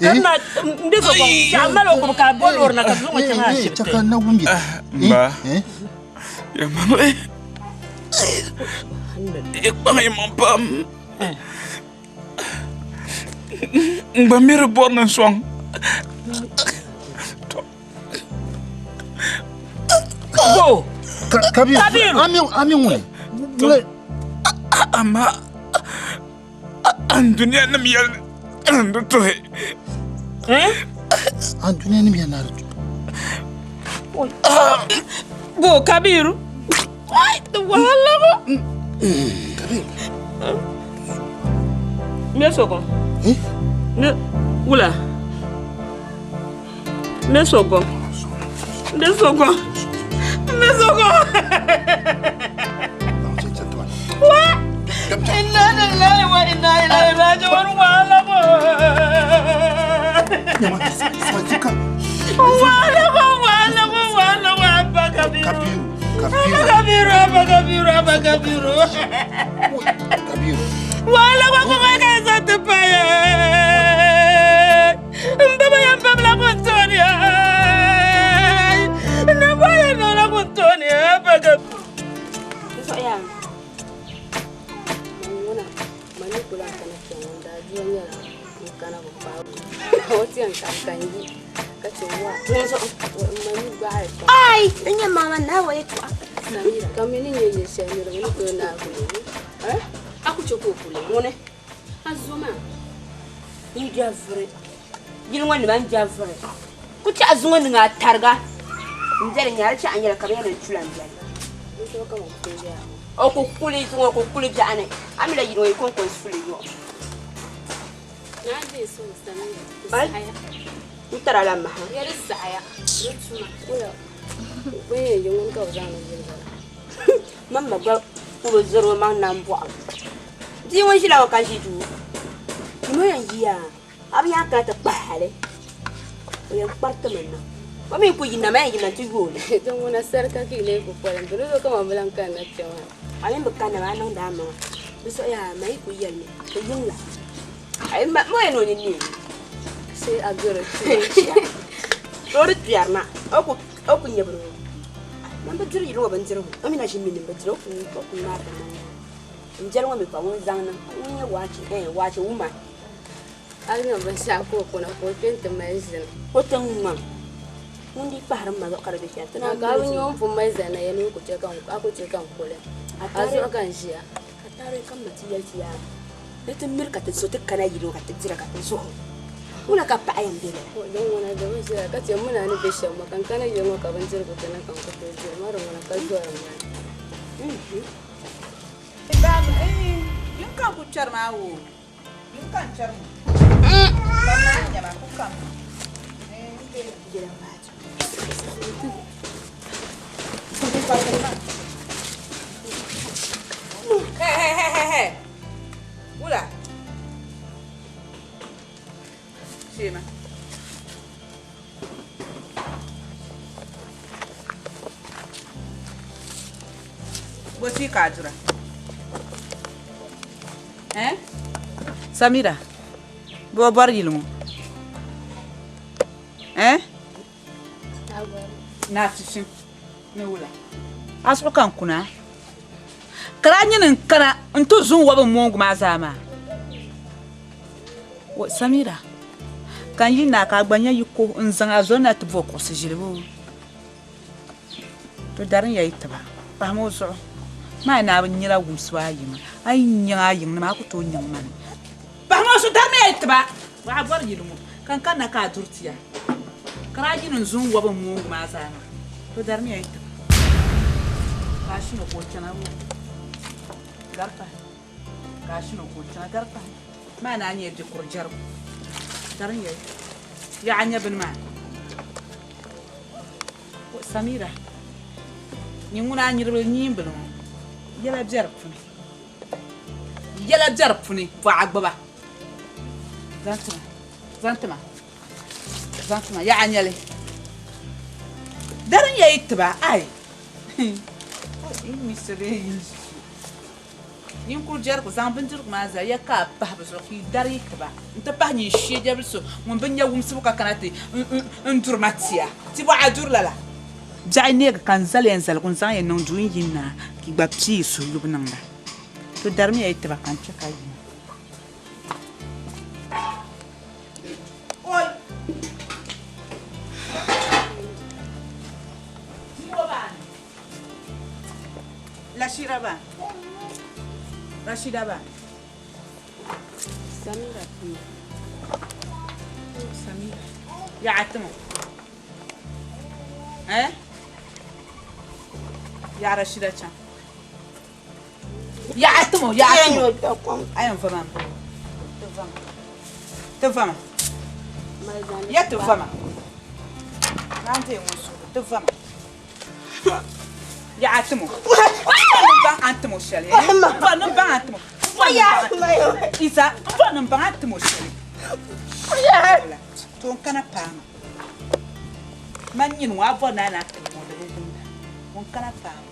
Ka na n bɛ so gɔŋ. Chɛ a mali o kubu ka a bo loori na ka zaŋ o chaŋ ashibiti. Chɛ ka na wumbi. Ba. Ya maŋli. Yi kpaŋ yi maŋ pam. N gba mi di bɔri ni n sɔŋ. Bo. Kabiru. Kabiru. A mini ŋuni. Wula. Amma an duniya nim yɛli ni di tuhi. Eh? An duniya nim yɛli ni di tuhi. Bo Kabiru. Ai, ti wahala ŋɔ. Kabiru. N bɛ so gɔŋ. Eh? Ne wula. N bɛ so gɔŋ. N bɛ so gɔŋ. N bɛ so gɔŋ. Wa! Inna lillahi wa inna ilaihi raji'un wahala ŋɔ. Wahala ŋɔ, wahala ŋɔ, wahala ŋɔ, Abba Kabiru. Kabiru. Abba Kabiru. Kabiru, Abba Kabiru, Abba Kabiru. Kabiru. Wahala ŋɔ kuma ka sa ti paya. N baba ya n babila kun tooni. N ba ya nɔla kun tooni. Abba Kabiru. Zuɣuya ŋuna ma ni kula kana kpɛ ŋɔ daa dua nyɛla n kana bi paai o ti yɛn ka ka n yi ka chɛ wa Ŋun zuɣu. n ma ni gbaari tɔm Ai, n nyɛ maa man naa wa yɛltɔɣa. Samira ka mi ni nyɛ yili shɛli niriba ni tooi naa kuli Eh? a ku chɛ ka o kuli Ŋuni? a zo maa N diɛri vuri. Yili ŋɔ nima n diɛri vuri. Ku chɛ a zuŋɔ niŋ a tariga. N diɛri nyari chɛ a nyɛla ka bɛ yɛn ni tula n diɛri. n zuɣu ka bi kuli yaa O ku kuli zuŋɔ ku kuli biɛɣu ni. A mi la yili ŋɔ yi kɔŋko n suli yɔ. naa deei suhu Samira di Ai. saɣaya N tara la maha. ya di saɣaya di tuma wula bɛ yɛn yi ŋuni ka bi zaŋdi yili bala Mamma gba ku bi zɔri o maŋ nambɔɣu. Bia ŋun ʒila ŋɔ ka ʒi duu. Yino yɛn yiya a bi yɛn kana ti kpahi hali. O yɛn kparitimi niŋ. O mi ku yina ma yɛn yina ti yooli. din ŋuna sarika ka yi lee ku kpalim di zuɣu kaman bi lan kanna kpɛ maa A mini bi kanna maa a niŋdi a maŋa. Di zuɣu yaa ma yi ku yɛlimi ti yiŋla. Ayi ma mo yɛn ni o nini neemi. sai a gari tuma O di tuyari ma o ku o ku nyɛbiri o. Man bi diri yili ŋɔ bindirigu o mi na ʒi mini bi diri o ku o ku naai ti maŋ. N biɛli ŋɔ mi pa ŋun zaŋ niŋ ŋun nyɛ waache eh waache woman. a niŋ binshaɣu ka o kuna ka o kpɛ n-ti mali ʒini O ti ŋmaŋ ŋun dii kpahiri ma zuɣu ka di bɛ shɛli ti na naan ka a bi mali nyɛ o ni pun mali zani na yɛli ni o ku chɛ ka n a ku chɛ ka n kuli a zuɣu ka n ʒiya Ka taari ka ma ti yɛli ti yaa ni ti miri ka ti zo ti kana yili ŋɔ ka ti dira ka ti zuɣu ŋuna ka paɣa yɛn be lala. Din ŋuna di bi ʒiya ka chɛ muna ni be shɛm ŋɔ ka n kana yili ŋɔ ka bindirigu dina ka n ku tooi diri ma di ŋuna ka zɔri n bala Yin kan ku kpɛri maa wo. Yin kan kpɛri ŋɔ. Ban maa nyɛma ku kam. Hey, hey, hey, hey, hey. Wula. Shema. Boti ka dura. Eh? Samira. Bo bor yili ŋɔ. Eh? Na fifi. Ni wula. A suhu ka n kuna. Ka daa nyini n-kana n-ti zu n-wɔbi n moongu maa zaa maa. O, Samira, ka n yi naai ka a gba nya yiko n-zaŋ a zoli na ti bo kuɣusi ʒili boo? To darin ya yi tiba, pahimi o zuɣu. Maa ni a bi nyɛla wumsibu a yiŋa, a yi nyaŋ a yiŋnima a ku tooi nyaŋ ma ni. Pahimi o zuɣu, darin ya yi tiba! Bɔ a bɔri yili ŋɔ ka n kanna ka a duri ti ya, ka daa yi ni n-zo n-wɔbi n moongu maa zaa maa. To darin ya yi tiba. Ka a shini ka o chana boo? Gari pahi. Ka a shini ka o chana gari pahi. Maa ni a nyɛ bi kuri jɛrigu. Darin ya yi tiba. Yaɣa nya bini maa. Samira, nyin ŋuna a niriba nyiimbili ŋɔ yɛla be di puuni. Yɛla be di puuni, bɔɣa gbuba. Zaŋ ti ma, zaŋ ti ma, zaŋ ti ma, yaɣa nyɛli. Dari n-yɛ yi tiba, ai! Yi mi so bee yi mi so. Ninkuri jɛrigu zaŋ bindirigu maa zali ya ka a pahi bɛ zuɣu ka yi dari yi tiba nti pahi nyin sheejɛbil so ŋun bi nya wumsibu ka kana ti n-duri ma tia. Ti bɔɣa a duri lala? Biɛɣu neegi ka n zali ya n zaligu n-zaŋ ya niŋ duu n-yi naa ka yi gba pii suhuyubu niŋda. To darimiya yi tiba ka n chɛ ka yi na. Oi! Rashida ba. Rashida ba. Samira kuma. Samira. Ya atimo. Eh? Ya Rashida chan. Ya atimo, ya atimo. Ayan fama. Te fama. Ya te fama. Nante ŋun te fama. Yaɣa timo n baŋ a ni timo shɛli n baŋ a ni timo Isa n ni baŋ a ni timo shɛli to n kana paama man nyini ŋɔ a bɔri ni a na timo ŋɔ di bi wumda ŋun kana paama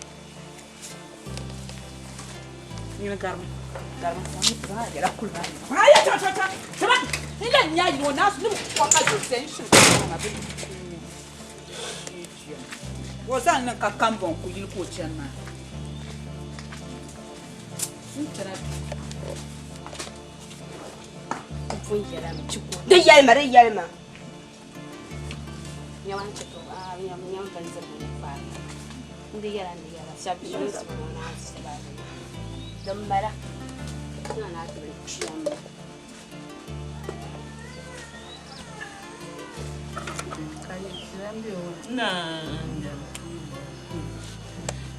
nyini garimi garimi zaŋ a yɛla kuli maa ni a yɛ chaŋ chaŋ chaŋ chaŋ n lahi nya yini ŋɔ naa ni bi kɔri ka zilisi n shiri ma bi O zaŋ niŋ ka kambɔŋ ku yili ka o chani maa. N chana Di yɛlima, di yɛlima. Din bala.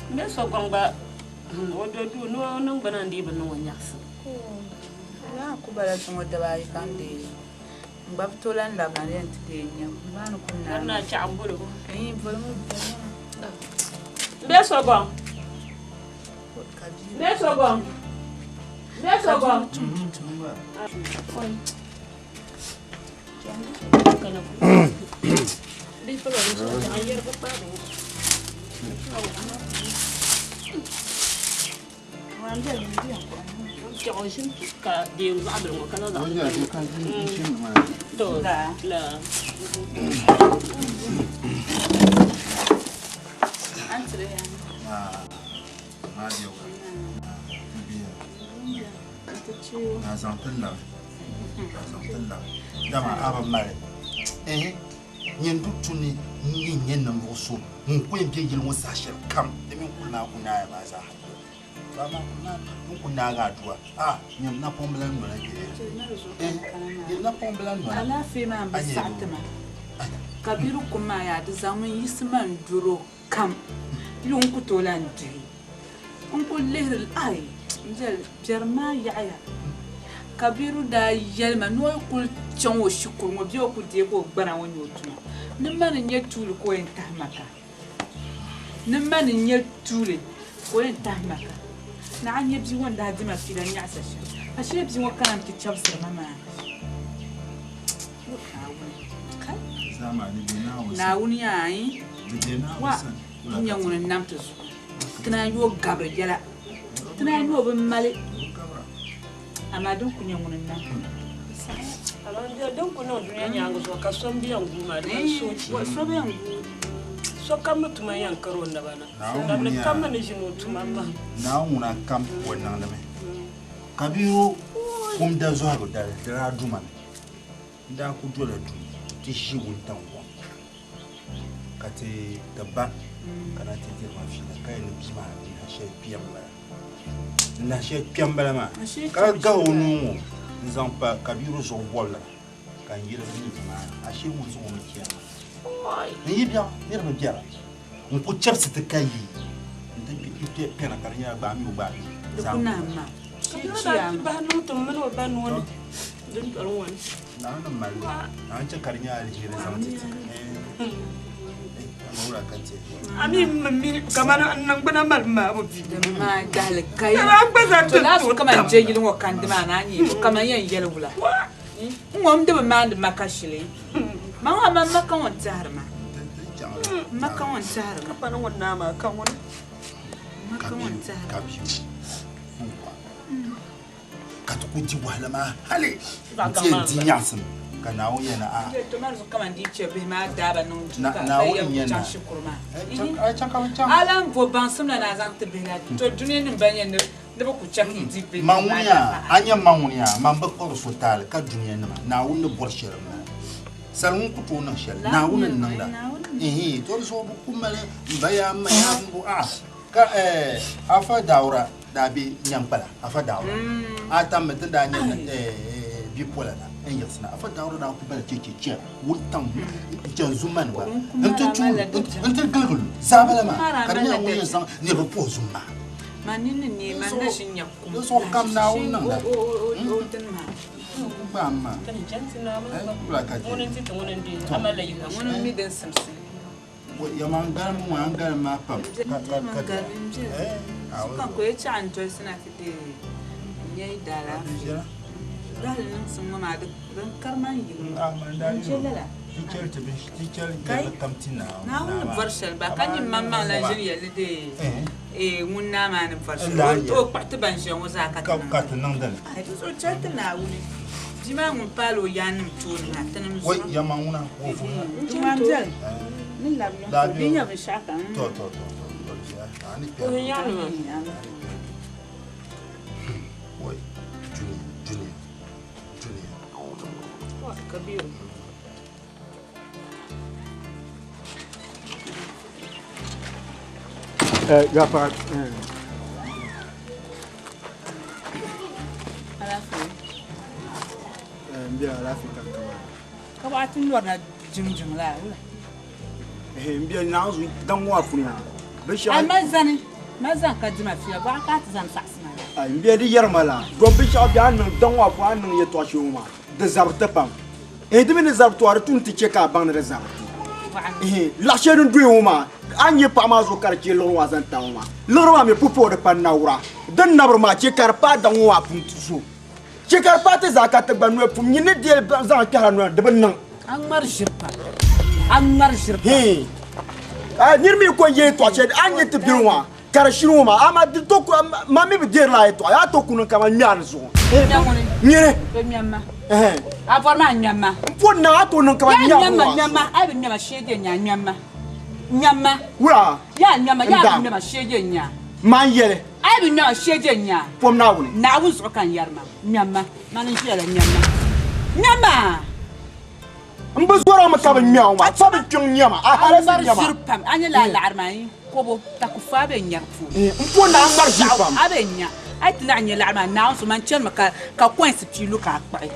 N be so gɔŋ gba o do duu ni o niŋgbuna n-dii bi niŋ o nyaɣisim. Yaa ku bala zuŋɔ daba ayi ka n deei li. N gba bi tooi lan labina ni yɛn ti deei n nya maa ni ku naai. Lari naa chaɣ m-boli o. Iin, bolimi bolimi. M be so gɔŋ. M be so gɔŋ. M be so gɔŋ. Dama a bi mali eh nyin du tu ni n nyɛ ninvuɣu so ŋun ku yɛn bɛ yili ŋɔ saha shɛli kam di mini kuli maa ku naaya maa zaa to amaa kuli maa n ku naagi aduwa a nyɛ napɔŋ bila noli eh nyɛ napɔŋ bila noli alaafee maa n bi saɣi ti ma ka biri kum maa yaa di zaŋmi n yiɣisi ma n doro kam yuŋ ku tooi lahi dihi N kul lihiri ai n-yɛli, Biɛrim maa yaɣiya. Kabiru daa yɛli ma ni o yi kul chaŋ o shikuru ŋɔ bee o ku deegi o gbana ŋɔ nya o tuma. Ni ma ni nyɛ tuuli ka o yɛn tahi ma ka. Ni ma ni nyɛ tuuli ka o yɛn tahi ma ka. Naɣ nyɛ bia ŋɔ ni daa di ma fiila nyaɣisa shɛm. Ashee bia ŋɔ kana nti chɛbisiri ma maa. Naawuni, kai! Naawuni yaa, wa n-nyɛ ŋun n-nam ti zuɣu. Ti naan yi o gabiri yɛla, ti naan yi o bi mali, amaa din ku nyɛ ŋuni n-nam. Amaa din ku niŋ dunia nyaaŋa zuɣu ka so m-bɛn guui maa, di mali soochi. So bɛn guui. Sokam mi tuma yɛn kari o naba na. Dabili kam mi ni ʒini o tuma pahi. Naawuni ŋuna kam o niŋdimi. Kabiru kum da zɔhigu dali di daa duma ni. N daa ku dola duu ti ʒi wuntaŋ kom ka ti ti ba ka na ti diri ma fiila ka yɛli ni bia maa n nahi shɛli kpɛm bala. N nahi shɛli kpɛm bala maa ka gahi o nuu ŋɔ n zaŋ pa Kabiru zuɣu bɔbila ka n yirigi mi maa ashee ŋun zaŋ o mi chɛri ma. N yi biɛɣu niriba biɛra n ku chɛbisi ti ka yi n ti kpɛna ka di nyɛla gbaai mi o gbaai mi. Di ku nahi ma. Kabiru daa ti bahi niŋ tiŋ mini o ba nuu ni dundoli ŋɔ ni. Naawuni mali li. Naawuni chɛ ka di nyɛ aliheri zaŋ ti ti. A mi m mi kamani n niŋgbuna mali maabu bia. Di maa dahali kai. Ka a gba zaa To laa ti zuɣu kaman je yili ŋɔ kandi maa ni a nyɛ kaman yɛn yɛli wula. N ŋɔ m di bi maandi ma ka shili. Ma ŋɔ amaa m ma ka ŋɔ n-tɛhiri ma. M ma ka ŋɔ n-tɛhiri ma. Ka pa ni ŋun naa maa ka ŋuni. M ma ka ŋɔ n-tɛhiri ma. Ka ti ku di wahala maa hali nti yɛn di nyaɣisim ka Naawuni yɛn a. Naawuni n-nyɛ naa. Man ŋuni yaa, a nya man ŋuni yaa, man bi kpari so taali ka dunia nima, Naawuni ni bɔri shɛli m-bala. Sali ŋun ku tooi niŋ shɛli, Naawuni n-niŋda. Ihi, to di zuɣu bɛ ku mali m ba yaa, m ma yaa, m bo, a'a. Ka Afa Daura daa be Nyankpala, Afa Daura. A tammi ti daa nyɛ bipola la n yiɣisi na. Afa Daura daa ku bala cheche chɛra wuntaŋ n-chani Zumani gba nti tuui nti giligi lu zaabala maa ka di nyɛla ŋun yɛn zaŋ niriba puhi zum maa. Di zuɣu kam Naawuni niŋda. Gbaam maa. Wula ka di. Yɛma n galim ŋɔ, a ni galim maa pam ka ka ka di. Sokam ka o yi chaɣ n dolisi na ti deei n nya yi daalaafee. Dahali niŋsim ŋɔ maa din kari ma n yili ŋɔ. N je lala. Kai, Naawuni ni bɔri shɛli ba ka nyin maŋmaŋ lan ʒini yɛli ni deei ŋun naa maa ni bɔri shɛli. O kpuɣi ti ban ʒiya ŋɔ zaa ka ti niŋ dini. Ai, di zuɣu chɛli ti Naawuni. Bia maa ŋun paali o yaannim tooni maa, tinim zuɣu. N bɛli ni labi yiŋ ka di nya binshɛɣu kam. Gafara. Alaafee. N bɛ alaafee ka kama. Ka bɔɣa ti nɔrina jiŋjiŋ la wula? N bɛ naanzu daŋ ŋɔ puuni maa. Binshɛɣu. Ai ma zani ma zani ka dima fiya bɔɣa ka a ti zani saɣisi ma la. Ai n bɛ di yɛrima la dɔn binshɛɣu bɛ a niŋ daŋ ŋɔ puuni a ni niŋ yɛltɔɣa shɛli ŋɔ maa di zabiri ti pam. Di mi ni zabiri ti a di tu ni ti chɛ ka a baŋ ni di zabiri ti. Laɣ shɛli din doya ŋɔ maa a ni nya paɣa maa zuɣu ka di chɛ liɣiri ŋɔ a zaŋ tam ŋɔ maa liɣiri maa mi pupuhi di pa nawura din nabiri maa chɛ ka di paai daŋ ŋɔ maa pum ti zo. Chɛ ka di paai ti zaa ka ti gba noli pum nyin ni deei zaŋ kpɛhira noli di bi niŋ. A ŋmari ʒiri pam. A ŋmari ʒiri pam. Nir mi ko n-ye yɛtɔɣ shɛli a ni nya ti biri ŋɔ ka di shiri ŋɔ maa, amaa di to ku, man mi bi deerila a yɛtɔɣa, a to ku niŋ kaman ŋme a ni zuɣu. Ŋme ŋuni? Nyini. Bɛ ŋme ma. A bɔri ma a ŋme ma. M po niŋ a to niŋ kaman ŋme a Yaa ni ŋme ma, ŋɔ ŋme ma, a yi bi ŋme ma shee je nya, ŋme ma. Ŋme ma. Wula? Yaa ŋme ma, yaa bi N-daam. ŋme ma shee je nya. Man yɛli. A yi bi ŋme ma shee je nya. Pom Naawuni. Naawuni zuɣu ka n yɛri maa. Ŋme ma. Mani n-ʒiya la, ŋme ma. Ŋme ma! M bi zɔr a mi ka bi ŋme a ŋɔ maa, pa bi kpiɔŋ ŋme ma, a hali A ŋmari si ŋme ma. ʒiri pam, a nya lala laɣiri maa yi kobo takufa a be nyari puuni. M po ni a ŋmari ʒiri pam. A be nya, a yi ti naɣi nya laɣiri maa, Naawuni so man chanimi ka coins pii lu ka a kpuɣi.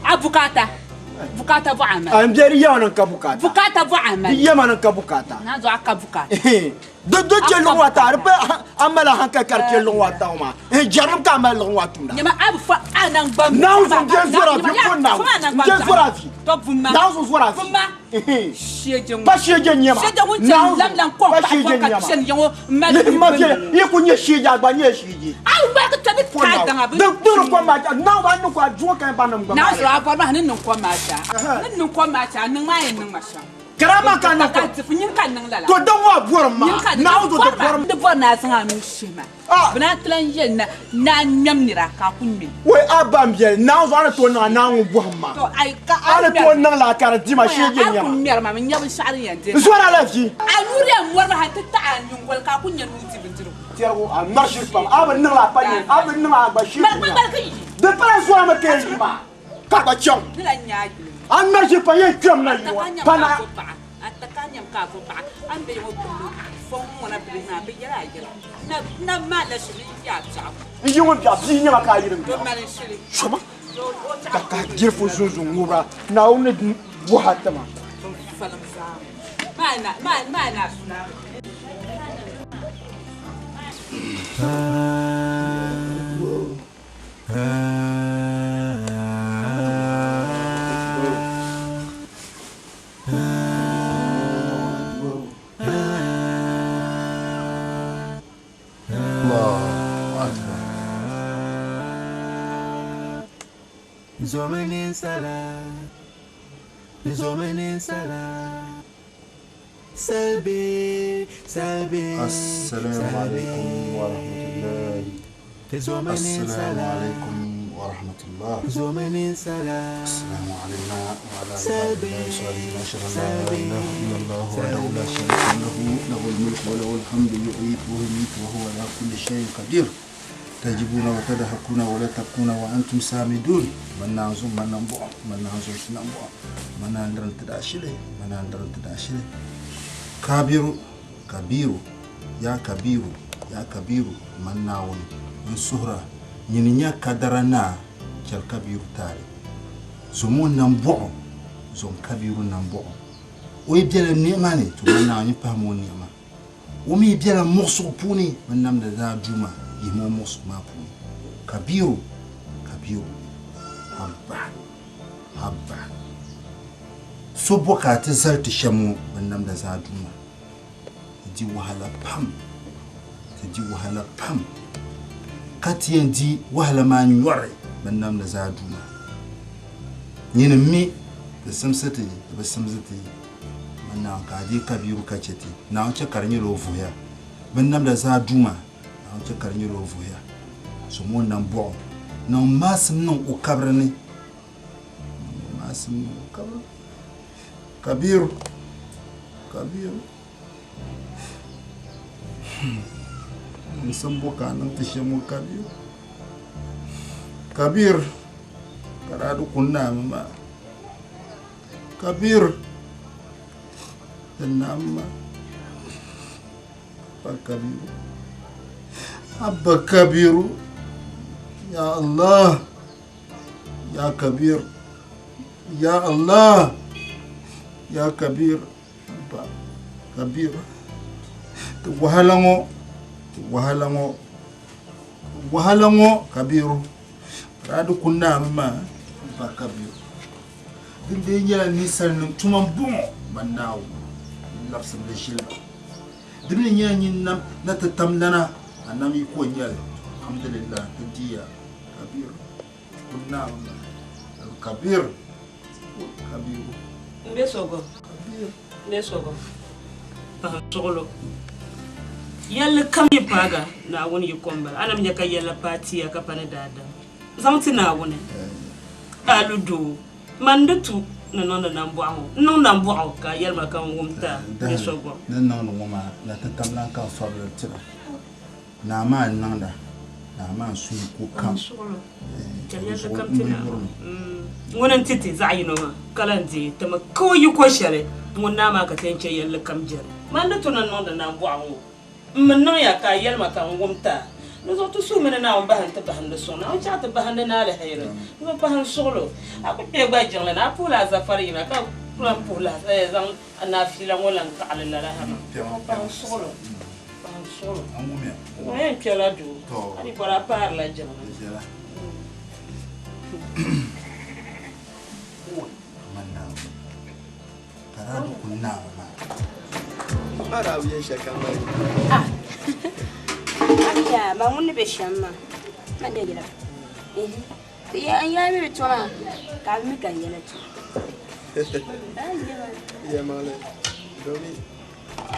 A bukaata, bukaata bɔɣa a mali. A m be di yɛma ni n ka bukaata. Bukaata bɔɣa a mali. Di yɛma ni n ka bukaata. Naanzu a ka bukaata. Di do chɛ luɣ ŋɔ ata, di pa a mali a hankali ka di chɛ luɣ ŋɔ ata ŋɔ maa. Jɛrilim ka a mali luɣ ŋɔ tumda. Nyama a bi fa a naŋgbam. Naawuni n je zɔra vi, m po Naawuni, n je zɔra vi. Tɔ bumma. Naawuni zɔra vi. Bumma. Sheje ŋɔ. Pa sheje n-nyɛ ma. Sheje ŋun chɛ lam lam kɔŋ Pa paɣa sheje kɔŋ ka n-nyɛ ma. chɛni ya ŋɔ m mali Lihi ma viɛla, yi ku nyɛ sheje a gba nyɛla sheje. A yi ŋmaligi tɔbi Po taai Naawuni. daŋa bi Di di kom maa Naawuni a ni niŋ ka a duɣi ka ba nim gba Naawuni maa. a bɔri maa ni niŋ kom maa zaa. Ni niŋ kom maa zaa, a niŋ maa yɛn niŋ ma shɛm. Karama ka na ka ti nyin ka niŋ lala. To dan wa bɔrim ma. Naawuni zuɣu di bɔrim. Di bɔri ni a zaŋ a nuu shihi ma. Bɛ naan ti lan yɛli na ni a ŋmɛm nira ka a ku ŋme. Wei a ba m biɛli, Naawuni zuɣu a ni tooi niŋ a Naawuni bɔhim ma. To ai ka A ni tooi niŋ lala ka di di ma shee je A ku nyɛma. ŋmɛri ma, mi nya binshɛɣu din yɛn deei N zɔri a la vi. A nuuri yɛn mɔrimi hal ti taɣi a nyiŋgoli ka a ku nya nuu di bindirigu. Tɛrigu, a ŋmari shiri pam. A bi niŋ la a pa nyɛ, a bi niŋ a gba shiri Ŋmaligi, ŋmaligi yi. Di pala n zɔrimi ka yi yi maa ka gba chaŋ. Ni lan nya a yuli. A ŋmari shiri pam yɛn kpɛm na yi ŋɔ pa na. A ta ka nyam ka a vo paɣa a ni be ya ŋɔ gbubbu fɔŋ ŋɔ na bibihi maa bɛ yɛla a yɛla. Na maanila shili n-yi a biɛɣu. N yi ŋun biɛɣu bia nyama ka a yi din biɛɣu. Bɛ mali n shili. Soma ka ka jirifu zunzun ŋubira Naawuni ni bɔhi a ti ma. Falim zaa maa na suna. Assalamu alaikum wa rahmatullahi. Assalamu alaikum wa rahmatullah. Assalamu alayna wa ala ibadillahi salihin. Ashhadu an la ilaha illallah wahdahu la sharika lahu, lahul mulku wa lahul hamdu yuhyi wa yumiitu wa huwa ala kulli shay'in qadir. Tajibuna wa tadhakuna wa la tabkuna wa antum samidun. Man nanzu man nambu man nanzu nambu man andran tadashile man andran tadashile. Kabiru kabiru ya kabiru ya kabiru man nawun n suhura nyini nya kadara na chɛli kabiru taali zomo nambɔɣu zom kabiru nambɔɣu o yi bela niɣima ni to man naawuni pahimi o niɣima o mi bela muɣusigu puuni bin namdi daa duuma yihimi o muɣusigu maa puuni kabiru kabiru habba habba so bɔ ka a ti zali ti shɛm ŋɔ bin namda zaa duuma ti di wahala pam ti di wahala pam ka ti yɛn di wahala maa nyɔri bin namda zaa duuma nyini mi di simsi ti di bi simsi ti man naawuni ka a deei kabiru ka chɛ ti naawuni chɛ ka di nyɛla o vuhiya bin namda zaa duuma naawuni chɛ ka di nyɛla o vuhiya zom o nambɔɣu niŋ maasim niŋ o kabiri ni niŋ maasim niŋ o kabiri kabiru kabiru n simbu ka a niŋ ti shɛm ŋɔ kabiru kabir ka daa di kun naami maa kabir di naami maa abba kabiru abba kabiru ya allah ya kabir ya allah ya kabir abba kabir ti wahala ŋɔ ti wahala ŋɔ wahala ŋɔ kabiru daa di kun naami maa ba kabiru din dee nyɛla ninsalinima tuma m-bɔŋɔ man Naawuni n-labisimi li ʒili ba di mi nyɛla nyin nam na ti tam lana a nam yi ko n-nyɛli alhamdulillah ti diya kabiru kun naami maa kabiru kabiru n be sogo n be sogo pahi suɣulo yɛlli kam yi paaga Naawuni yi ko m-bala a na mi nya ka yɛlli paai tia ka pa ni daadam zaŋ ti Naawuni alu doo man di tu ni niŋdi nambɔɣu ŋɔ n niŋ nambɔɣu ka a yɛli ma ka n wum ti a bɛ sogɔm. Ni niŋdi ŋɔ maa na ti tam lan ka n fabili tira naa maa n niŋda naa maa n suhi ko kam. Ŋuni n-ti ti zaɣ yino maa ka lan deei ti mi ka o yi ko shɛli ŋun naa maa ka ti yɛn chɛ yɛlli kam jɛli. Man di tu ni niŋdi nambɔɣu ŋɔ m mi niŋya ka a yɛli ma ka n wum ti a. Di zuɣu ti suhimi ni Naawuni bahi n-ti bahindi suŋ. Naawuni chaɣ ti bahindi ni aliheri ni bi pahi n suɣilo. A ku kpe gba jiŋli ni a puhila a zafari yina ka ku lan puhi lahi zaŋ a naafila ŋɔ lan kaɣili lala ha maa. Pahi n suɣilo. Pahi n suɣilo. Ŋɔ yɛn kpɛla duu. A di bɔri a paarila jiŋli. Amiya, ma ŋun ni be shɛm maa, ma ne yɛla. N yaa mi bi to maa, ka a mi ka n yɛla to. Yɛlimaŋli domi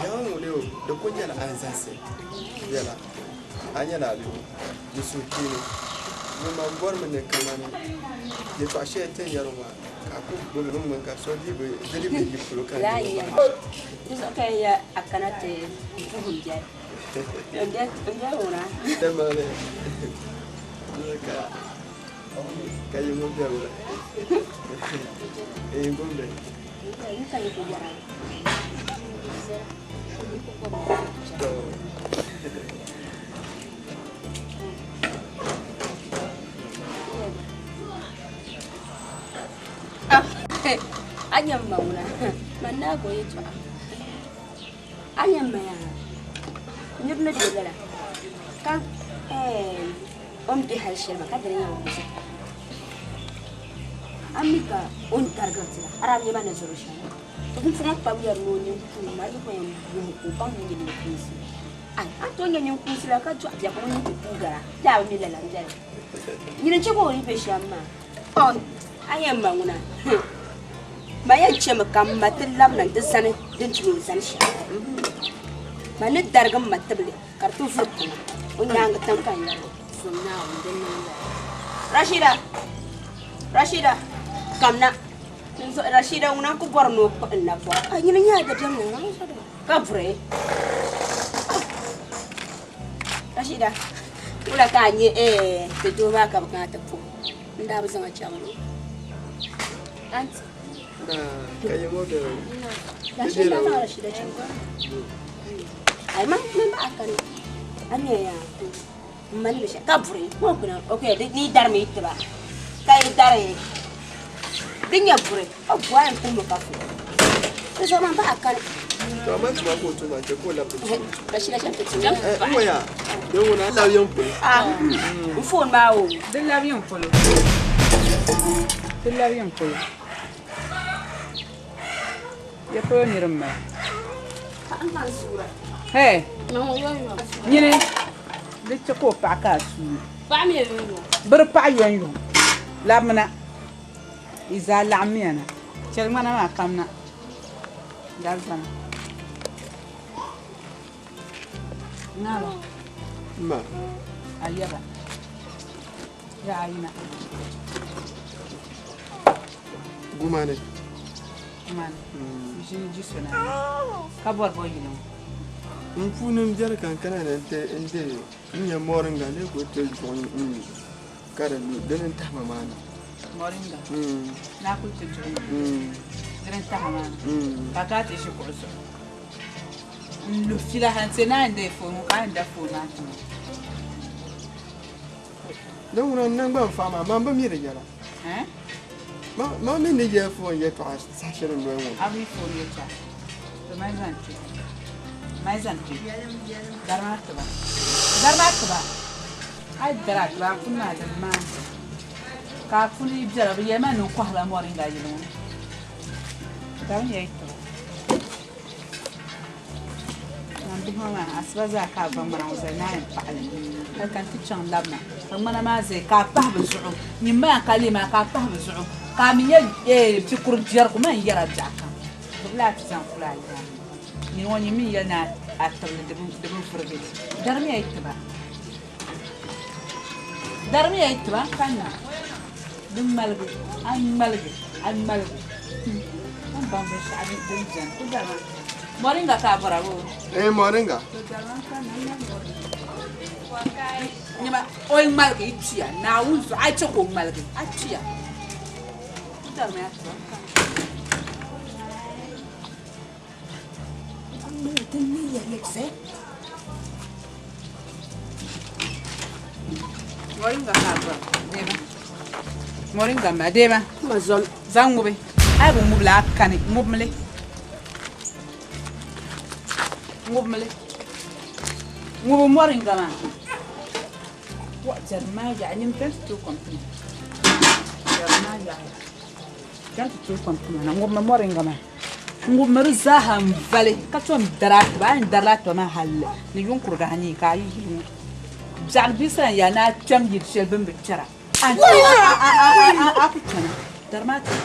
biɛɣu ŋɔ lee o di kuli nyɛla anzalisi yɛla a nyɛla a biho ni suhukpeeni ŋun man bɔrimi ni kamani yɛtɔɣ shɛli ti ni yɛri o maa ka a kuli gbubi li ŋ-ŋmani ka so dii bi di dii bi yi polo ka Laa n-nyɛ li. Di zuɣu ka ya a kana ti puhi m biɛli. M biɛli ŋuna. Yɛlimaŋli ka ka yi ŋun bɛ wula eh gombe A nyɛ m ma ŋuna man naa ka o yɛltɔɣa a nyɛ m ma yaa niri ni be lala ka o ni be hali shɛli maa ka dina nyɛ o zuɣu a mi ka o ni darigiri ti la a daa nyɛ ma ni zɔri shɛm to pumpɔŋɔ kpabi yɛri ni o nini kuui ma yi ku yɛn wuhi ka o baŋ ni nyɛ ninkuunsi ai a ni tooi nyɛ ninkuunsi la ka dɔɣi bia ka o nini ti kuui gara bee a bi mi lala m-bɛni nyini n-chɛ ka o yi be shɛm maa a yɛn ma ŋuna ma yɛn chɛmi ka m ma ti labina nti zani din tu ni o zani shɛm ma ni darigi m ma tibili ka di ti vuri tiŋa o nyaaŋa tiŋ ka n yɛri o zom Naawuni din niŋ lala. Rashida! Rashida! Kamna! Rashida ŋuna n-ku bɔri ni o kpuɣi n napɔŋ. A nyini nyɛla dabiɛm ni ŋuna ka vuri. Rashida! Wula ka a nya ti doo maa ka bɛ kana ti puhi n daa bi zaŋ a chaŋ o. Aunty. Ka yi ŋɔ bɛ Rashida zaŋ Rashida chaŋ. Ai man man ba a kani. A mi ya n mali bi shɛli ka buri ŋɔ kuna ok di yi darimi yi tiba ka yi dari di nyɛ buri o bu a yɛn puhimi ka fo di zuɣu man ba a kani. To amma tuma ka o tuma n chɛ ka o labi ti tumo. Rashida chaŋ ti tum. N ŋɔ yaa din ŋuna labi yiŋ polo. Ah n phone maa o. Di labi yiŋ polo. Di labi yiŋ polo. Ya polo niri m mali. Hey, nyini di chɛ ka o paɣa ka a suui. Biri paɣa yɔnyɔŋ labimina yi zaa laɣimmiya na. Chɛli ŋmana maa kamina Dagbana. Ŋaba. Ma. A yaba. Yaa yina. Gumani. Gumani. Ʒini ji so na. Ka bɔri bɔ yili ŋɔ. N puuni n biɛri ka n kana ni n ti n ti n nyɛ moringa ni ku ti duɣi n nyu ka di lu dini n tahima maa na. Moringa? Ni a kuli ti duɣi nyu dini n taha maa na ka a kana ti ʒi kuɣu zuɣu n lu fila ha n ti ni a yɛn deei foon ŋɔ ka a yɛn da foon maa ti ma. Din ŋuna n naŋgban faɣa maa, man bi mi di yɛla. Man mi ni yɛli foon yɛtɔɣa saha shɛli n noli ŋɔ. A mi foon yɛtɔɣa? To mali zaŋ kpe. Mali zaŋ kpe. Dari maa tiba. Dari maa tiba. A yi dari a tiba, a puni maa din maani. Ka a puni yi biɛla, bɛ yɛli ma ni n kɔhirila moringa yili ŋɔ. Dari mi ya yi tiba. Ŋan bihi ŋɔ maa asiba zaa ka a va ŋmana ŋɔ zali ni a yɛn paɣi li hali ka n ti chaŋ labina ka ŋmana maa zaya ka a pahi bɛ zuɣu nyin maa ka lee maa ka a pahi bɛ zuɣu ka a mi nyɛ bikuri biɛrigu man yɛra biɛɣu kam gbubila a ti zaŋ kuli a yaangi nyini ŋɔ nyin mi yɛli ni a tibili di bi vurigi darimiya yi tiba darimiya yi tiba n kanna di ŋmaligi a ŋmaligi a ŋmaligi o ni baŋ binshɛɣu din beni ku darima moringa ka a bɔra boo Eh, moringa. Nyama o yi ŋmaligi yi tuya Naawuni zuɣu a yi chɛ ka o ŋmaligi a tuya ku darimiya tiba n kanna. Moringa ka a bɔra deema moringa ma deema zaŋ ŋubi a yi bi ŋubili a kani ŋubimili ŋubimili ŋubi moringa maa diɛri maa yaɣa nyini kpɛm ti tooi kom tima diɛri maa yaɣa kpɛm ti tooi kom tima na ŋubimi moringa maa N ŋubimi di zaaha n vali ka tom dari a tiba a yɛn darila a tiba maa halli ni yuŋ kuriga ha nyee ka a yi yili ŋɔ biɛɣuni bia sani yaa ni a kpɛm yili shɛli bini bi kpɛra a ku chana dari maa tiba.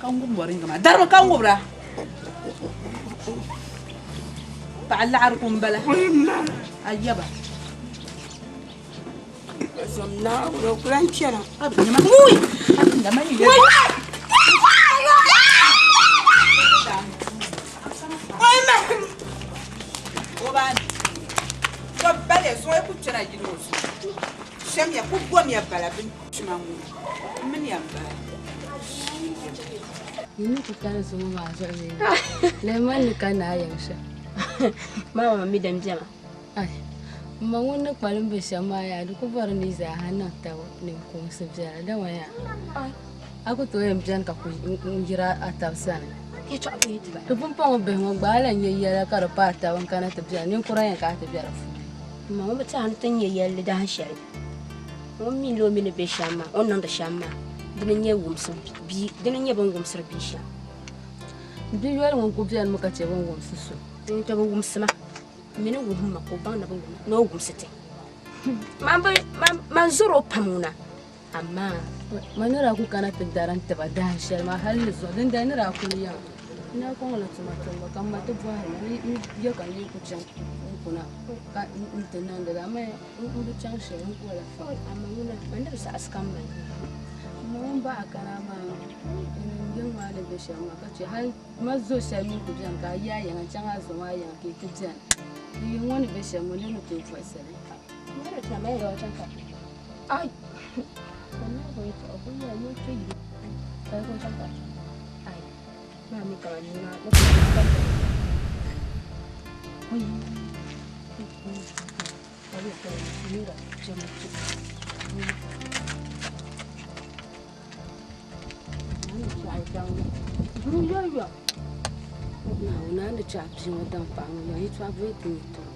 Ka ŋubi moringa maa. Darimi ka ŋubira. Paɣa laɣiri ku m-bala. A yaba. Zom Naawuni, o ku lan kpɛna. Wuui! Shɛmiya ku gomiya bala bin kpima ŋɔ m mini ya m-bala. Yi ni ku kani zuŋɔ maa zuɣu bee? Lɛhi man ni ka naa yiŋ shɛm. Mama mi din bema. Ai, m ma ŋun ni kpalim be shɛm maa yaa, di ku bɔri ni yi zaa ha niŋ tab ninkuunsi biɛla, dama yaa, a ku tooi yɛn beni ka ku yiri a tab sani. Ti pumpɔŋɔ bihi ŋɔ gba a lan nya yɛla ka di paai tab n-kana ti beni, ninkura yɛn kana ti be di puuni. M ma ŋun bi tɛha ni ti ni nya yɛlli dahin shɛli, ŋun mi ni o mi ni be shɛm maa, o ni niŋdi shɛm maa, dini n-nyɛ bɛ ni wumsiri bia shɛm. Bia yoli ŋun ku benimi ka chɛ bɛ ni wumsi so. N-ti bi wumsi ma. M mi ni wuhim ma ka o baŋ ni o wumsi ti. Man zɔr o pam ŋuna, amaa. Ma ni daa kul kana ti dari n tiba dahin shɛli maa hal ni zuɣu, dindali ni daa kul yɛm n daa kɔŋla tuma tumbu ka m ma ti bɔhiri ma ni ya ka n lee ku chaŋ n-kuna ka n ti niŋdi li, amaa m bi chaŋ shɛli n ku la. Amaa ŋuna, man ni bi saɣisi ka m ma nya. M ma ŋun baɣa kana maa, n yiŋ maa ni be shɛm maa ka chɛ hal Ma zo shɛli mi ku beni ka a yi a yiŋa n-chaŋ a zo maa yiŋa ka yi ti beni. Di yiŋ ŋɔ ni be shɛm ŋɔ nir ni tooi buɣisi li. Naawuni a ni chɛ a bia ŋɔ daŋ paɣa ŋɔ maa yɛtɔɣa bɔyi ti ni tooi.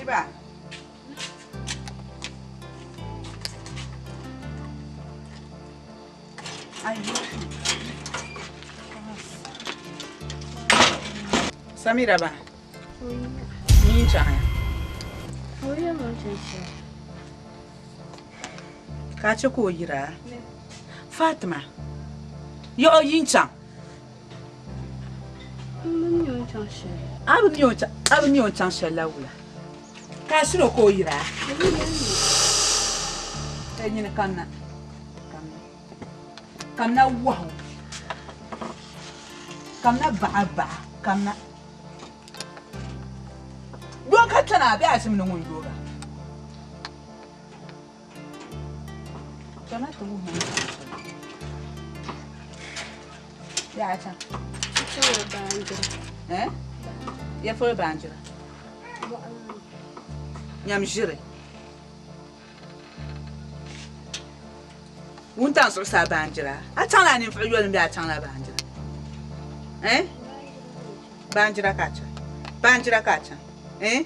Iba. Samira ba ni chaŋ ya ka a chɛ ka o yira Fatima ya o yi chaŋ a bi mi o ni chaŋ shɛli la wula ka a shiri o ka o yira nyini kanna Kamina wahu, kamina baɣa baɣa, kamina. Doo ka kpɛna a bee a ʒimi ni ŋun yooga? Kpɛma ti wuhi ma ni chaŋ shɛli. Bee a chaŋ? Eh? Ya polo baanjira. Nyam ʒiri. Wuntaŋ zuɣusaa baanjira, a chaŋla a ninvuɣ yoli m-be a chaŋla baanjira? Eh? Baanjira ka a chaŋ? Baanjira ka a chaŋ? Eh?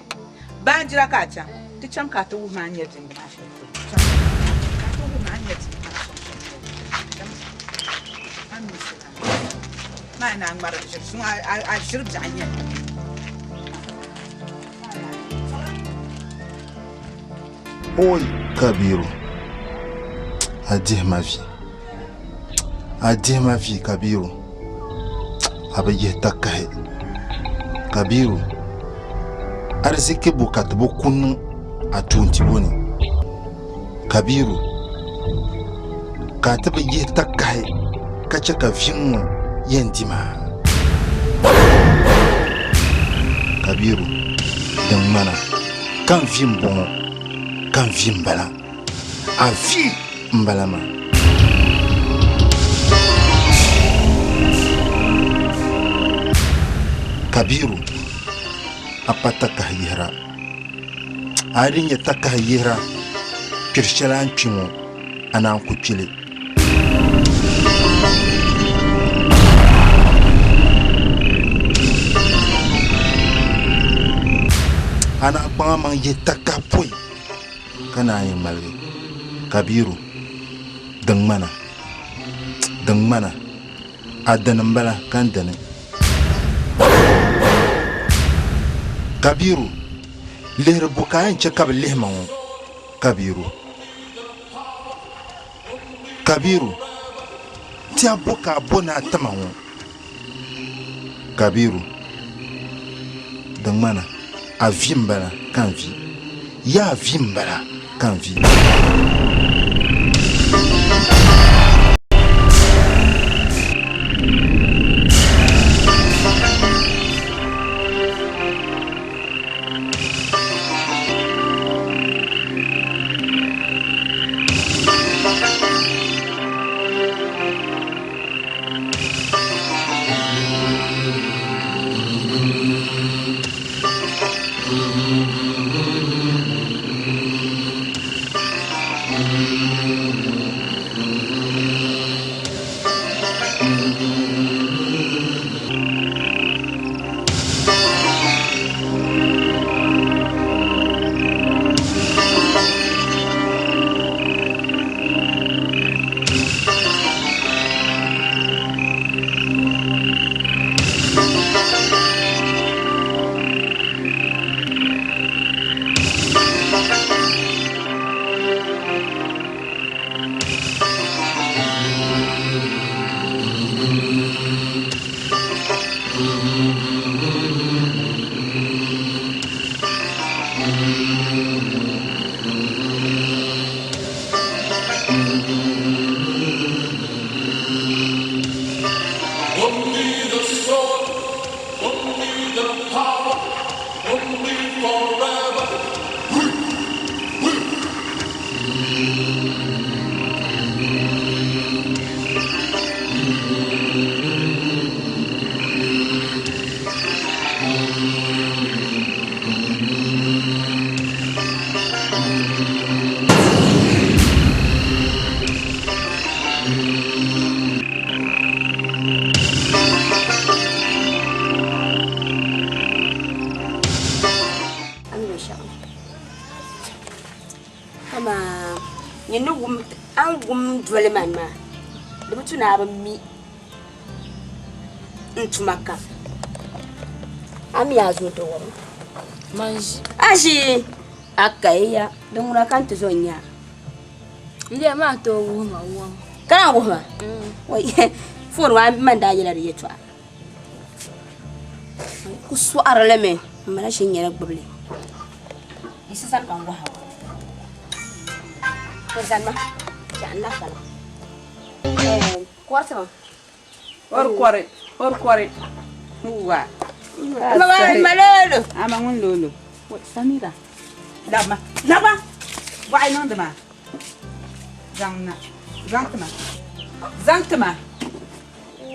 Baanjira ka a chaŋ? Ti chaŋ ka a ti wuhi ma a ni nya dimbu maa shɛli polo. Chaŋ ka a ti wuhi ma a ni nya dimbu maa shɛli polo. Cham a ni mi shɛli a maa ni a ŋmari ʒiri zuŋɔ a ʒiri biɛɣu n-nyɛ li. Oi Kabiru, a dihi ma vi. A dihi ma vi Kabiru, a bi yihi takahi. Kabiru, ariziki bo ka ti bi ku niŋ a tuuntibo ni. Kabiru, ka a ti bi yihi takahi ka chɛ ka vi ŋ-ŋɔ yɛn di ma. Kabiru, din ŋmana ka n vi m-bɔŋɔ, ka n vi m-bala. A vi m-bala maa. Kabiru, a pa takahi yihira. A yi di nyɛ takahi yihira, kpiri shɛli a ni kpi ŋɔ, a naan ku kpi li. A naan kpaŋ amaŋ yihi takahi pɔi ka naan yi ŋmaligi. Kabiru, Di ŋmana, di ŋmana, a dini m-bala ka n dini. Kabiru, lihiri bo ka a yɛn chɛ ka bɛ lihi ma ŋɔ? Kabiru, Kabiru, ti a bo ka a bo ni a ti ma ŋɔ? Kabiru, Di ŋmana a vi m-bala ka n vi. Yaa vi m-bala ka n vi. Only the sword, only the power, only forever. Amaa nyini ni wum a ni wum doli man maa di bi tu ni a bi mi n tuma kam a mi a zo dɔɣiri a ʒi a kayiya din ŋuna ka n ti zo n-nya N liya maa tooi wuhi ma wam. Ka naan wuhi ma? Foon maa man daa yɛla di yɛltɔɣa. Ku sɔɣiri li mi m ma na shee nyɛla gbubili. Yiɣisi zani ka n wuhi a. To zanima chɛ n lahi kana. Kɔriti ma. Ori kɔri, ori kɔri. Wa. Ma loolo. Ama ŋun loolo. Samira. Labima. Labima. Bɔɣi niŋdi maa. Zaŋ na. Zaŋ ti ma. Zaŋ ti ma.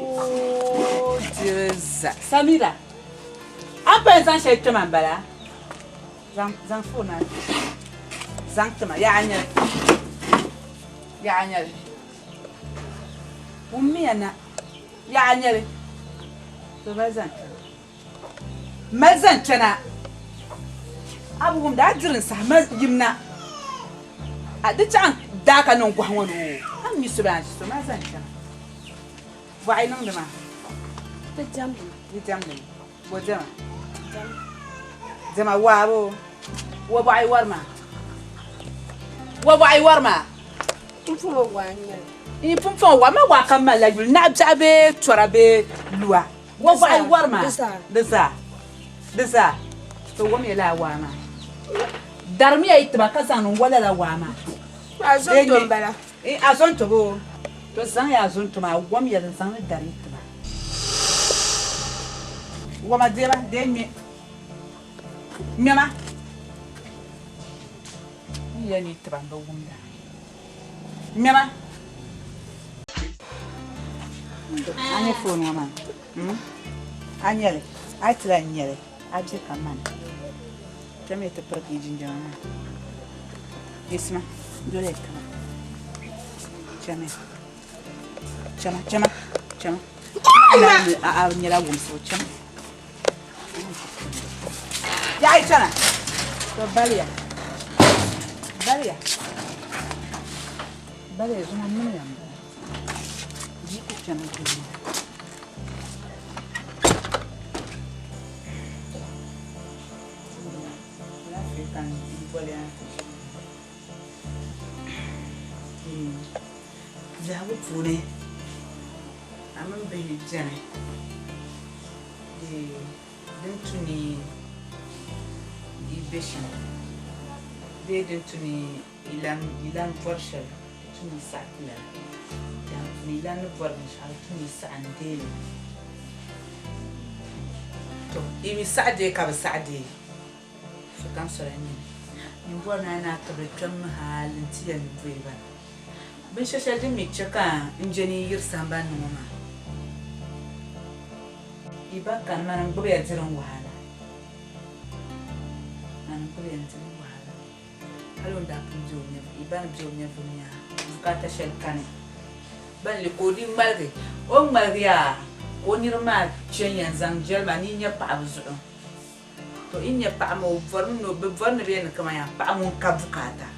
Oo, diri za. Samira. A ni pun zaŋ shɛli kpɛma m-bala? Zaŋ zaŋ foon maa zaŋ ti ma. Yaɣa nyɛli. Yaɣa nyɛli. Wummiya na. Yaɣa nyɛli. To mali zaŋ chana. Mali zaŋ chana. A bi wumdi a diri n saha mali yim na. A di chaŋ daa ka niŋ gɔhi ŋɔ ni oo. A ni mi so bee a ni ʒi so mali zaŋ chana. Bɔɣi niŋdi maa. Di diɛmdi mi. Di diɛmdi mi. Bɔ diɛma? Diɛma waabu. Wa bɔɣi wari maa. Wa bɔɣi wari maa. Pumpɔŋɔ waa n-nyɛ li. N pumpɔŋɔ waa maa waa kam malila yuli naɣibiɛɣu bee tɔra bee lua. Wa bɔɣi wari maa. Di zaa. Di zaa. To wamiya lala waa maa. Darimiya yi tiba ka zaŋ ni n-wa lala waa maa. Azonto m-bala. Azonto boo. To zaŋya azonto maa wamiya li n-zaŋ li dari yi tiba. Wama deema dee ŋme. Ŋmɛma. N yɛli ni yi tiba m-bi wumda. Ŋmɛma. A nya foon ŋɔ maa? Hmm? A nya li? A yi ti lahi nya li, a be ka mani. Kpɛmi ti pirigi yi jinjama maa. Yiɣisima, doli ya taba. Chami. Chama, chama, chama. A nyɛla wumsibu, chama. Yaɣi chana. To baliya. Baliya. Baliya zuŋɔ niŋya m-bala. Bia ku kpɛmi duu maa. Biɛhigu puuni a mini bihi beni din tu ni yi be shɛm bee din tu ni yi lan bɔri shɛli di tu ni yi saɣi ti lala. Biɛhigu puuni yi lan ni bɔri binshɛɣu di tu ni yi saɣi n-deei li. To yi mi saɣi deei ka bi saɣi deei. Sokam sola nini. Nyin bɔri ni a ni a tibili kpɛmmi hal nti yɛli ni bɔyi ba. Binshɛ shɛli din mi chɛ ka n je ni yi yiri sambani ni ŋɔ maa, yi ba kani mani n-gbibi ya diri n wahala. Mani n-gbibi ya n-diri n wahala. Hal o ni daa pun be o nyɛvili, yi ba ni be o nyɛvili ni yaa, bukaata shɛli kani. Ban li ka o di ŋmaligi, o ni ŋmaligi yaa ka o niriba maa chɛ n-yɛn zaŋ jɛli ma ni yi nya paɣibu zuɣu. To yi nya paɣa maa, o bɔrimi ni o, bɛ bɔri ni bɛ yɛli ni kaman yaa paɣa ŋun ka bukaata.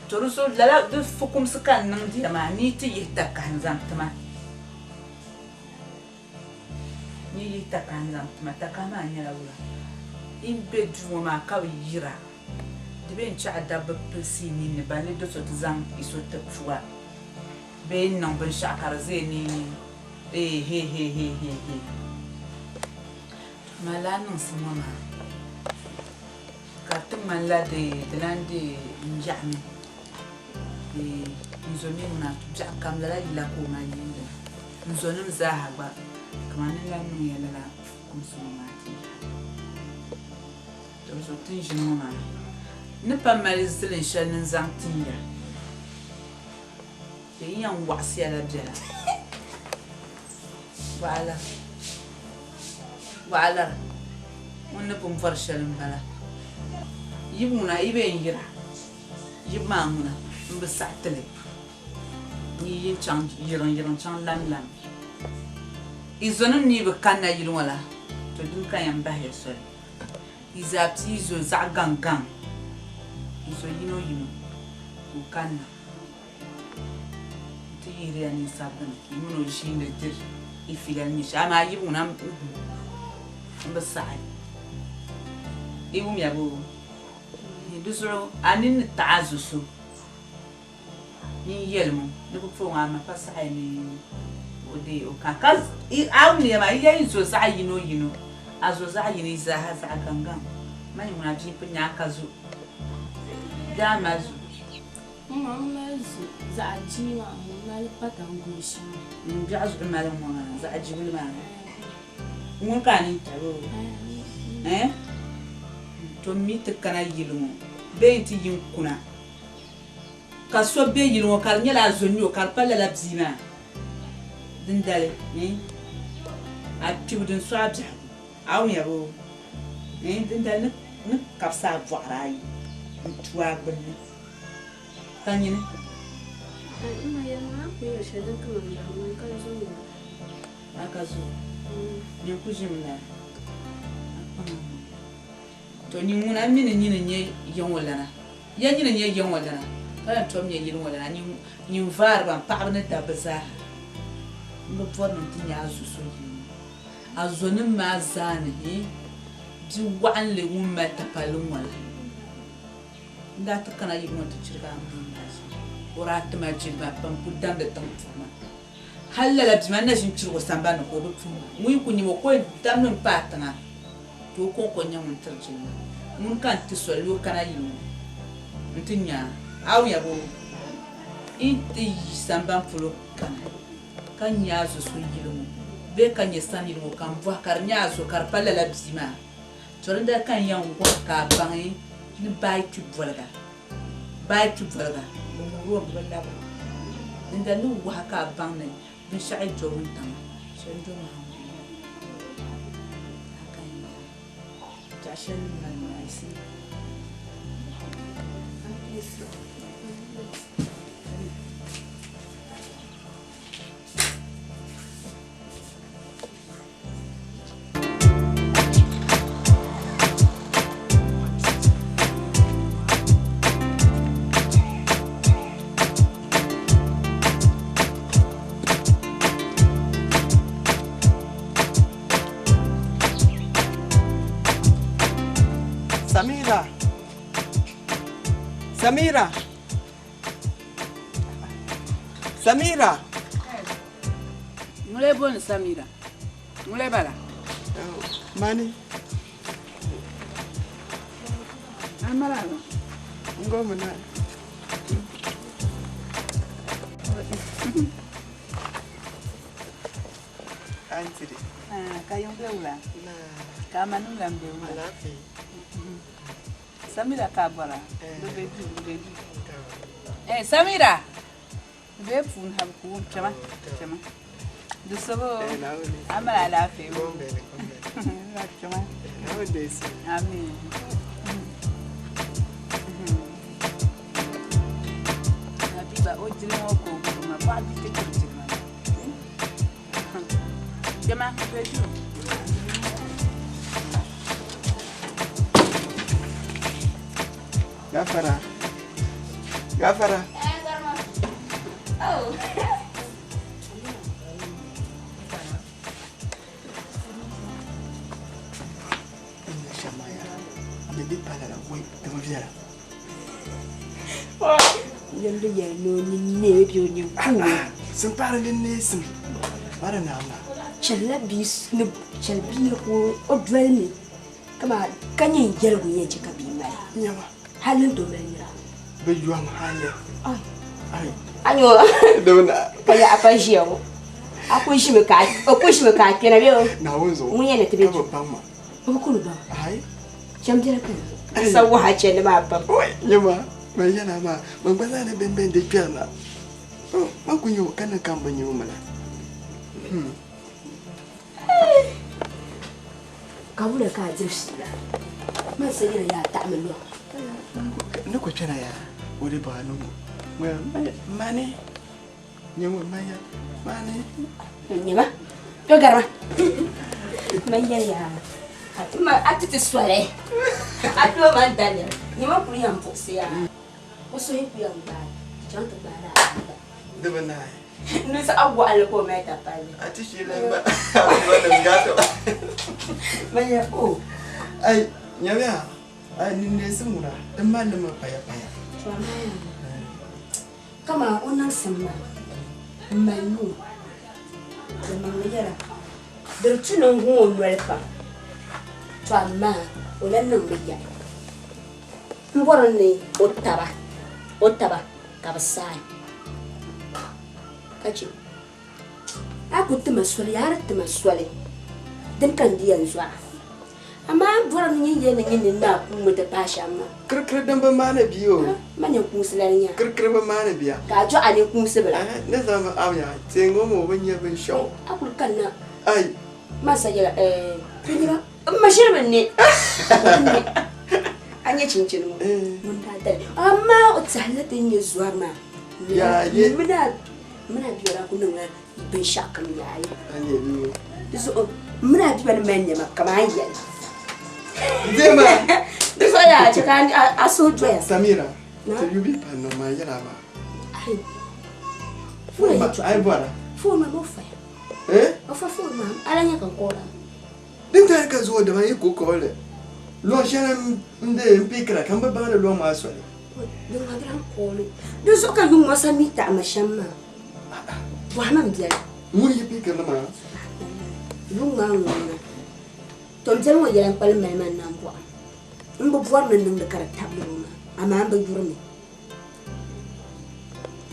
To di zuɣu lala di fukumsi ka n niŋdi ya maa ni yi ti yihi takahi n-zaŋ ti ma. Ni yi yihi takahi n-zaŋ ti ma, takahi maa nyɛla wula? Yi ni be duu ŋɔ maa ka bɛ yira, di bee n-chaɣi dabba pilisi yi ninni ban lee do so ti zaŋ yi so ti pua bee n-niŋ binshɛɣu ka di ʒe ni ee he he he he he. Amaa lala niŋsim ŋɔ maa ka di ti ŋmanila di lan dee n-yaɣimi bee n-zo mi ŋuna biɛɣu kam lala yila ka o mali yiindi n zonim zaaha gba kaman ni lan niŋya lala fukumsi ŋɔ maa ti yaha. Dinzuɣu ti ni ʒini ŋɔ maa ni pa mali zilin shɛli ni n-zaŋ tin ya. Bɛ yi yɛn waɣisiya la biɛla. Waɣila, waɣilara, ŋun ni pun bɔri shɛli m-bala. Yibu ŋuna yi bee n-yira, yibu maa ŋuna m-bi saɣi ti li. N yi yi n-chaŋ yiriŋyiriŋ chaŋ lamlam. Yi zɔnim ni yi bi kanna yili ŋɔ la, to dini ka yɛn bahi ya soli? Yi zaa pii zo zaɣ gaŋgaŋ, yi zo yinoyino ka o kanna. Nti yihiri ya ninsabigi ni ka yi min o ʒiindi diri yi fiila ni nyɛ shɛli, amaa yi ŋuna m-bi saɣi. Yi wumya boo? Di zuɣu a nini ni taɣi a zo so, nyin yɛlim o ni bɛ po ŋɔ, amaa pa saɣiya ni o deei o ka. Ka a wumya maa, yi yɛn zo zaɣ yinoyino, a zo zaɣ yini, yi zaaha zaɣ gaŋgaŋ. Mani ŋuna bia pun nya a ka zo bee a mali zo. M ma, m mali zu zaɣ jii maa, m mali pata n-gooi shɛŋa. M biɛɣu zuɣu mali ŋ-ŋɔ maa, zaɣ jibili maa. Ŋuni ka a nini taɣi o? Ɛɛh? To m mi ti kana yili ŋɔ bee nti yi n-kuna ka so be yili ŋɔ ka di nyɛla a zo n-nya o ka di pa lala bia maa dindali, ɛɛh? A kpibu din so a biɛhigu, a wumya boo? Ɛɛh? Dindali ni kabisi a bɔɣiri ayi n-tu a gbunni. Ka nyini? N ma yɛli maa ku yɛli shɛli din kama n daŋ man ka zo ŋɔ. A ka zo? Nyin ku ʒimi lala? A kpaŋ a maŋa. To nyin ŋuna m mi ni nyini n-nyɛ ya ŋɔ lana. Ya nyini n-nyɛ ya ŋɔ lana, ka lan tom nyɛ yili ŋɔ lana. Nyin vaari ba m paɣiba ni dabba zaaha. M bi bɔri ni n ti nya a zo so yili ŋɔ. A zonim maa zaa ni, hii, bi waɣinli ŋun mali tapalli ŋɔ la. N daa ti kana yili ŋɔ nti chirigi a mini n daa ʒini. O daa ti ma jilima pam n-kul damdi tiŋ puhi ma. Hal lala bia maa n na ʒini chirig o sambani ni ka o bi puhi ma. Ŋun yi kul nya ma o ko yɛn damdi mi paai tiŋa, to o kɔŋko n-nyɛ ŋun tiri jilima. Ŋuni ka n ti soli ni o kana yili ŋɔ nti nya a? A wumya boo? Yi ti yi sambani polo kana ka nya a zo so yili ŋɔ bee ka nya sani yili ŋɔ ka m bɔhi ka di nyɛ a zo ka di pa lala bia maa. To dindali ka n yɛn wuhi ka a baŋ ni baai kpi boliga, baai kpi boliga, bɛ ŋubiri o mi bɛ labiri o. Dindali ni wuhi ka a baŋ ni binshɛɣu yi do wuntaŋa, shɛli n-do mahim ŋɔ ni. A ka n yɛra, biɛɣu shɛli ni mali maa, yi si. Samira! Samira! Samira. Ŋun lee booni Samira? Ŋun lee bala? Mani. Amara. Ngoma na. Antiri. Ah, ka yɛn bɛ wula? Ka ama niŋ lan bɛ wula? Samira ka bɔra? Di bɛ duu, di bɛ duu. Eh, Samira! Di bɛ puuni ha bi ku wum. Kpɛma, kpɛma. Di sobo, a mali alaafee o. Kpɛma. Amin. Habiba, o jili ŋɔ ka o gbubi ma, bɔɣa bi ti kiri jilima maa. Kpɛma, di bɛ duu. Gafara. Gafara. Oh. Yɛmdi yɛli ni o nini neei bee o nini kuui. Simpari ni neesim mara naama. Chɛlila bia ni chɛli bia ka o doli mi kama ka nyɛ n yɛligu yɛn chɛ ka bia mali. Nyama. Hali ni tooi mali nira. Bɛ yom hali. Ai. A nyɛ ka yaɣa pa ʒiya ŋɔ. A ku ʒimi ka o ku ʒimi ka a kpɛna bee o. Naawuni zuɣu. Ŋun yɛn ni ti bɛ Ka bi baŋ ma. O bi kuli baŋ. Ai. Chɛm biɛla ka n sa waha chɛndi maa pam. Oi nyama man yɛla maa man gba zaa ni bɛn bɛn di kpɛri na. Man ku nyɛ o ka niŋ ka n bi nyɛ o mi la. Ka wula ka a diri fiila? Man sa yɛla yaa taɣimi lɔŋ. Ni ku kpɛna yaa o di baɣa niŋ o. Mani nyɛ ŋun manya mani. Nyɛma to garima man yɛli yaa a ti ma a ti ti soli a doo man daliri nyɛma kuli yɛn buɣisi yaa o suhi ku yɛn gbaai chaŋ ti gbaai la a Di bi naai. Ni zaɣ waɣinli ka o mali tapalli. A ti shee lan gba a bi nim gato. Man yɛli o. Ai nyamiya ai ninneesim ŋuna di mali li mi paya paya. To amaa kaman o niŋsim maa m mali nuu di niŋmi yɛla di di tu ni n guŋ o noli pam to amaa o lahi niŋmi yɛli m bɔri ni o taba o taba ka bɛ saai ka chɛ a ku ti ma soli yaa di ti ma soli dini ka n di yɛn zɔra amaa a bɔri ni nyin yɛli ni nyin nini maa kuumi ti paai shɛm maa. Kirikiri din bi maani bia o. Ma ninkuunsi la n-nyɛ a. Kirikiri bi maani bia. Ka a dɔɣi a ninkuunsi bila. Ni zaŋ bi a nya teeŋ o mi o bi nya binshɛɣu. A kuli kanna. Ai. Ma sa yɛla ɛɛ to nyɛma m ma shiri bi ne. O bi ne. A nya chinchini ŋɔ ŋun daa dali amaa o tɛhila ti ni nyɛ zɔri maa. Yaaye. Mini a mini a bia daa ku niŋla binshɛɣu kam yaaye. A nyɛ bia. Di zuɣu mini a bia ni mali nɛma kaman a ni yɛli. Dema. Di zuɣu yaa chɛ ka a suhu doya. Samira, ti yu bɛ pa niŋ maa yɛla maa. Ai. Foon ma ai bɔra. Foon maa ma o faya. Eh? O fa foon maa ala nya ka n kɔɔra. Din tari ka zuɣu dama yi ku kɔɔli. Luɣ shɛli n de n piikira ka m bi baŋdi luɣ maa soli. Din ŋɔ dira n kɔɔli. Di zuɣu ka yuŋ ŋɔ sa mi taɣi ma shɛm maa. Bɔhima m biɛla. Ŋuni yi piikirili maa? Yuŋ maa ŋun ŋuna. To m biɛli ŋɔ yɛla n-kpalim mali ma nambɔɣu. M bi bɔri ni n niŋdi ka di tabili o maa, amaa m bi yuri mi.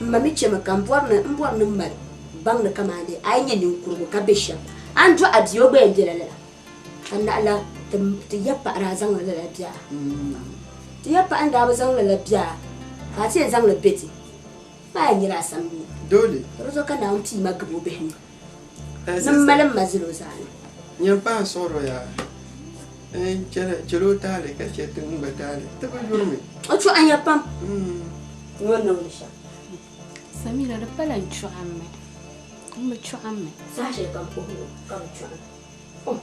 M ma mi chɛmi ka m bɔri ni m bɔri ni m mali baŋ ni kamani a yi nyɛ ninkurigu ka be shɛm, a ni dɔɣi a bia o gba yɛn bela lala, ka naɣila ti ya paɣa daa zaŋ li lala bia. Ti ya paɣa ni daa bi zaŋ lala bia ka a ti yɛn zaŋ li be ti, maa yɛn nyɛla a samdi ni. Dole. Di zuɣu ka Naawuni pii ma gib o bihi ni. Ni m mali m ma zili o zaani. Nyini paɣa suɣiri o yaa. Chɛl o taali ka chɛ ti ŋun gba taali. Ti bi yuri mi. O chuɣu anya pam ni o niŋdi shɛm. Samira, di pala n chuɣimi. M bi chuɣimi. Saha shɛli kam kuhigu ka bi chuɣim. Oh!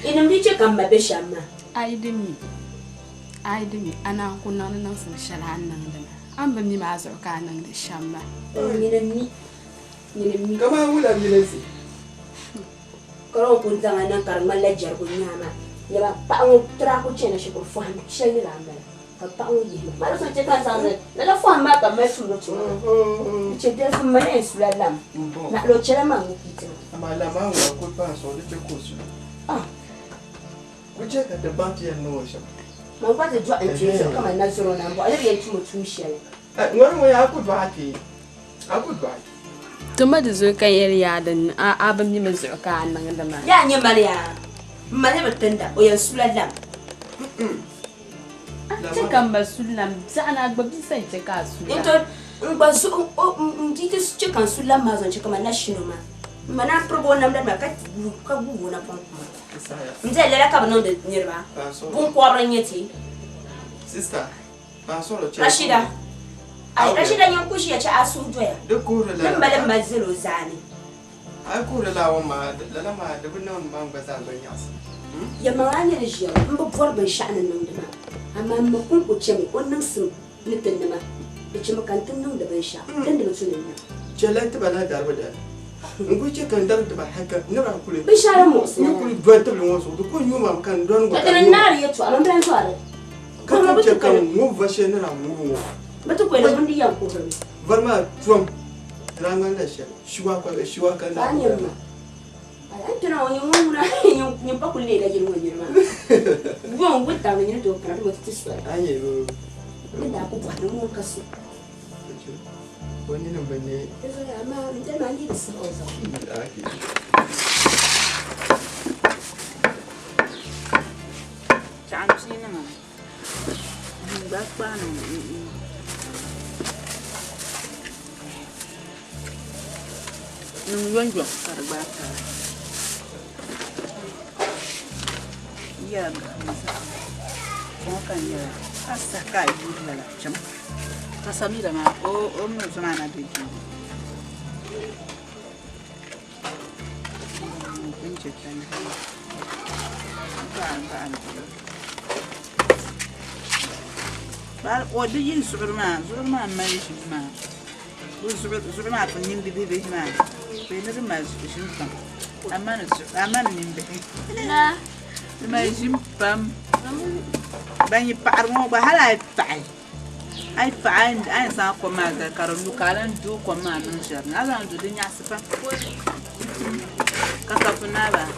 Yinim di chɛ ka m ma be shɛm maa. A yi di mi, a yi di mi, a naan ku niŋdi niŋsim shɛli a ni niŋdi maa. A ni bi mi maa zuɣu ka a niŋdi shɛm maa. Oh, nyini m-mi. Nyini m-mi. Kaman wula milinsi. Ka o kuli zaŋ a niŋ ka di ŋmanila jɛrigu n-nyɛ a maa. Nyama, paɣa ŋɔ tiri a ku chana shikuru fɔhim shɛli ni daa m-bala. Ka paɣa ŋɔ yihi ma. Mali so chɛ ka n zaŋ lala fɔhim maa ka m mali tumdi tuma. N chɛ dalifu m ma na yɛn sula lam. Naɣila o chɛla man ŋɔ kpi ti ma. Amaa lam maa ŋuna kuli paai n-sɔŋ di chɛ ka o su li. Ku chɛ ka ti baŋ ti yɛn niŋ o shɛm. Man gba ti dɔɣi n kpee zuɣu kaman na zɔr o nambɔɣu ni di yɛn tum o tuun shɛli. Ŋɔni ŋɔ yaa a ku dɔɣi a kpee, a ku dɔɣi. Ti ma di zuɣu ka yɛli yaa din a bi mi mi zuɣu ka a niŋdi maa. Yaa nyɛ mali yaa, m ma ni bi tinda, o yɛn sula lam. A chɛ ka m ma su lam, biɛɣuni a gba bi sa n-chɛ ka a su lam. Nti n gba zuɣu n di ti chɛ ka n su lam maa zuɣu n-chɛ ka man na shini o maa. M ma naan pirigi o namdanima ka guug o napɔŋ kuma. N diɛli lala ka bɛ niŋdi niriba. Buŋkɔbiri n-nyɛ ti. Rashida, Ai Rashida nyin ku ʒiya chɛ a suhu doya. Ni mali m ma zali o zaani. Yɛlimaŋli a ni yɛli ʒiya ŋɔ, m bi bɔri binshɛɣu ni niŋdi ma, amaa m ma kɔŋko chɛmi o niŋsim ni ti nima, di chɛmi ka n ti niŋdi binshɛɣu din di bi tu ni n niŋ. Chɛliya ti ba lahi daribu dali. N kuli chɛ ka n darim tiba hal ka niriba kuli Binshɛɣu din muɣisi n kuli doli tibili ŋɔ zuɣu, di kuli nyuui ma ka n dɔni ŋɔ ka dini n-naari yɛtɔɣa, man bi lan zɔri. Ka kuli chɛ ka n ŋubi va shɛli ni daa ŋubi ŋɔ. Bɛ ti kɔhila bindi yɛn kuhirimi. Vari maa tom, di daa ŋmanila shɛli, shiwa ka n daa Ka a nyɛ ma. A lan kpɛna ŋɔ, nyin ŋɔ ŋuna, nyin pa kuli leela yili ŋɔ niri maa. Yuŋ wuntaŋ ni nyini tooi kana di mi ti ti soli. A nyɛ o. N daa ku bɔhi ni ŋun ka so. O nini bi neei. Di zuɣu amaa n dali maa n yi bi siɣi o zuɣu. Chaɣ n pii nima n gba kpaani niŋ yomyom ka di gbaai taai n yɛla gahama zaa ŋɔ ka n yɛla ka saha ka a yuuri lala chɛm ka Samira maa o miri zo maa na bɛ duu O di yi zuɣuri maa zuɣuri maa mali ʒim maa zuɣu maa pun nimdi bihi bihi maa bee ni di mali ʒim pam a ma ni nimbihi di mali ʒim pam ban yi paɣari ŋɔ gba hali a yi paɣi A yi paɣi a ni zaŋ kom maa zali ka di lu ka a lan dooi kom maa niŋ ʒiɛri ni. A zaŋ du di nyaɣisi pam ka ka pun naai baa.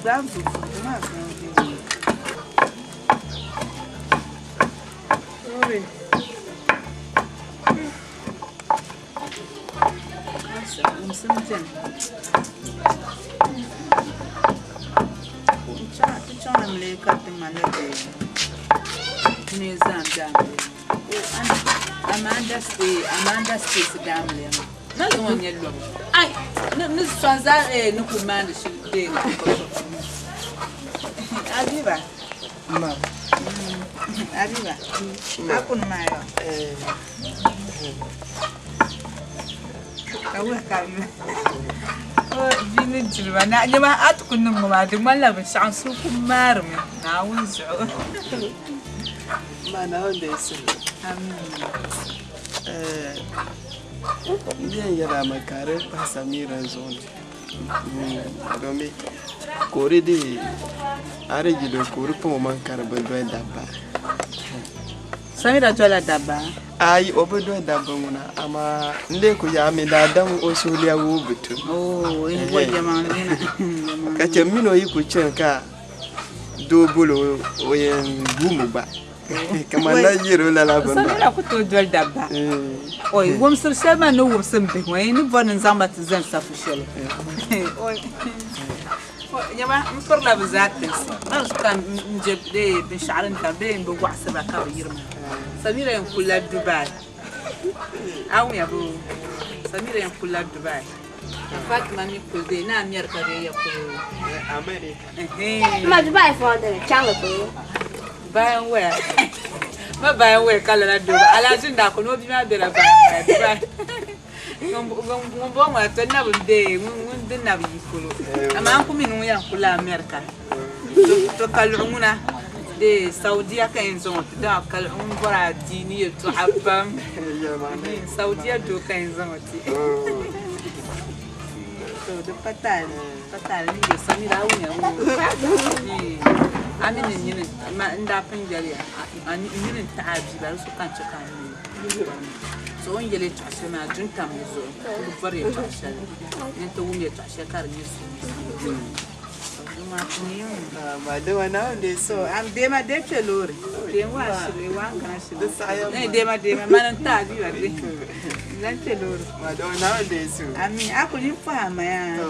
Gbaai du maa zaŋ viɛnyɛla. Sorry. Wumsim beni. Ti chaŋ mi lee ka ti ŋmanila dunia zaa daamiliya maa. Amanda Amanda Space daamiliya maa. Na zaŋ o nyɛ lɔbu. Ai! Ni sɔŋ zaa ni ku maandi shili bee Abiba. Ma. Abiba. A kuni maa yɔ. Ka wuhi ka bia o bia ni diriba na nyɛma a ti ku niŋ ŋɔ maa di ŋmanila binshaɣu n suhu ku maarimi Naawuni zuɣu. Ma Naawuni deei sihiri. Amiin. N yɛn yɛla mi ka di pahi Samira zuɣu ni domi ka o di dii a di yi do ka o di kpaŋ o maŋ ka di bi doli dabba. Samira dola dabba? Ayi, o bi doli dabba ŋuna, amaa n lee ku yaa mi daadam o suhu lɛbigu bi tum. Ka chɛ m mini o yi ku chani ka doo bol o, o yɛn guumi gba. Kaman na yɛr o lala bini maa. Samira ku tooi doli dabba. Oi, wumsir shɛli man ni wumsi m bihi ŋɔ, yi ni bɔri ni n zaŋ ba ti zani safu shɛli. Oi. Nyama m pirila bɛ zaa tinsi. Man ka n je binshɛɣu din tam bee n bi waɣisi ba ka bɛ yiri maa. Samira yɛn kulila Dubai. A wumya boo? Samira yɛn kulila Dubai. Ka Fatima mi kuli dee ni America bee ya polo. America. Ma Dubai fɔɔdini chaŋli polo. Bayan waya. Ma bayan waya ka lala doo. Alhaji n daa kuni o bia maa bela bayan waya Dubai. Ŋun bɔŋɔ maa to nabi m-be ŋun di nabi yi polo amaa n ku mi ni ŋun yɛn kuli America to ka luɣi ŋuna dee Saudiya ka yɛn zaŋ o ti dama ka luɣi ŋun bɔri adiini yɛltɔɣa pam Saudiya doo ka yɛn zaŋ o ti to di pa taali pa taali ni yɛ Samira a wunya woo. A mi ni nyini n daa pun yɛli ya a nyini n taɣi a bia ba di so ka n chɛ ka a mi so o ni yɛli yɛltɔɣa shɛli maa du n-tam di zuɣu n bi bɔri yɛltɔɣa shɛli ni n ti wum yɛltɔɣa shɛli ka di nyɛ suhuyiɣisili. Deema dee kpe loori deem waa shiri waa n kana shiri deema deema mani n taai bia de n lan kpe loori ami a kuli yin pɔhi a ma yaa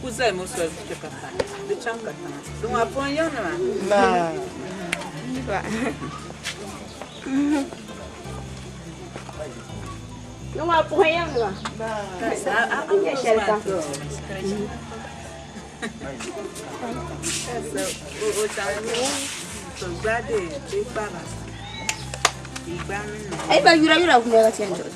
ku zalimi o soli kpe ka pa di chaŋ ka tiŋa din waa pɔi n yiŋ ni maa. Ni ŋɔ puhi yiŋ ni maa. A nyɛ shɛli kam. Ai ba yura yura kuma ka tiyan zuɣu.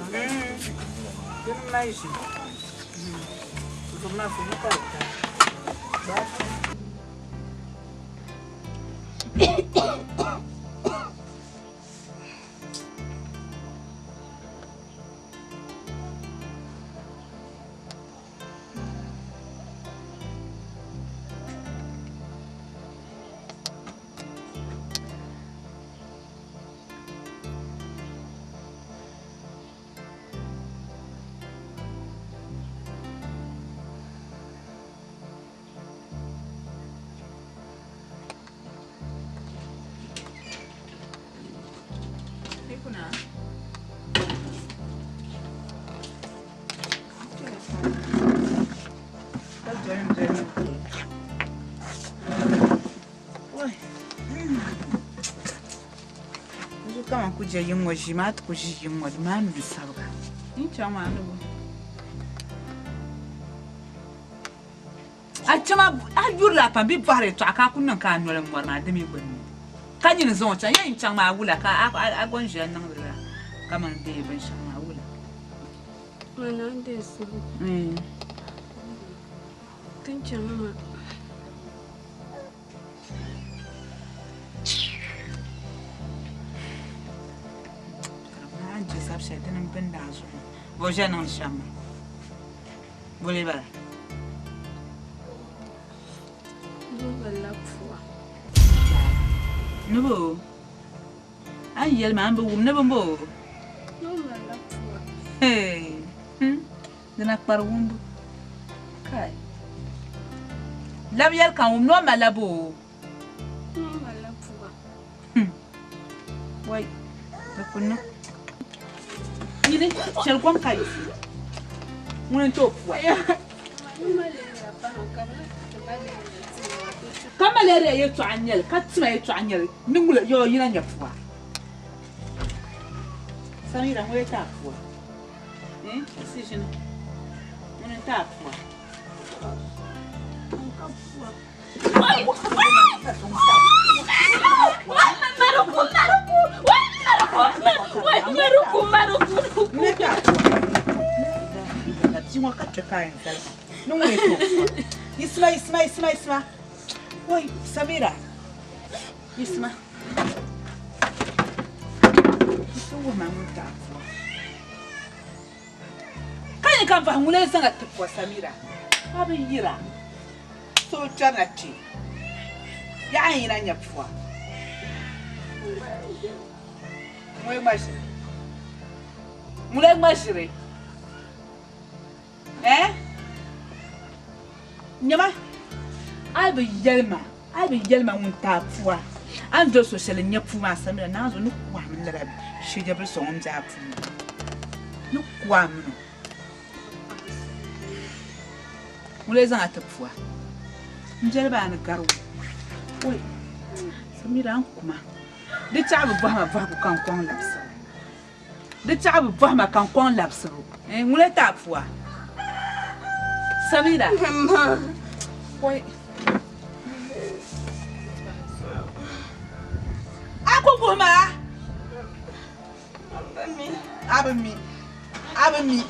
Kaman ku je yiŋ ŋɔ ʒii maa ti ku ʒi yiŋ ŋɔ di maa mi sabiga. N chaŋ maa ni bo. A chama a yurila pam bɛ bɔhiri yɛltɔɣa ka a ku niŋ ka a noli m-mɔri maa di mi gbunni ka nyini zaŋ o chaŋ yɛn chaŋ maa wula ka a gba n-ʒiya niŋdi la kamani deei binshɛɣu maa wula. Ma naan deei suhu. Ti ni chaŋ maa. A ni je zab shɛli dini m-bindi a zuɣu bɔ ʒiya niŋdi shɛm maa. Boli bala. Nobel la pua. Ni bo? A ni yɛli ma a ni bi wum ni bɛ bo? Nobel la pua. Hey, Dina kpari wumbu. Kai. Labi yɛli ka n wum ni o mali la bo? Nobel la pua. Wai, di ku niŋ. Nyini, shɛli kom ka yi ŋuni n-ti o pua. Ka malaria yɛltɔɣa n-nyɛ li, ka tima yɛltɔɣa n-nyɛ li, ni ŋula yɔ yina nya pua. Samira, ŋuni n-ti a pua? Eh, si ʒini. Ŋuni n-ti a pua? Yisima, yisima, yisima, yisima. Wai, Samira. Yisima. Ka yi ka vahi ŋuna zaŋ ti pɔ Samira. A bi yira. So bi kpɛrina kpe. Yaɣa n yina nya pua. Ŋuni ŋma ʒiri? Ŋuni ŋma ʒiri? Eh? Nyama, a yi bi yɛli ma, a yi bi yɛli ma ŋun ti a pua, a ni doli so shɛli n-nya puu maa Samira naanzuo ni ku a mini lala shɛjabili so ŋun be a puuni ni ku a mini o. Ŋun lee zaŋ a ti pua? M biɛli baa ni gari o. Oi, Samira a ni ku ma. Di chaɣi bi bɔhi ma bɔhigu ka n kɔŋ labisibu. Di chaɣi bi bɔhi ma ka n kɔŋ labisibu. Ŋun lee ti a pua? Samira. Oi. A ku guhi ma? A bi mi. A bi mi.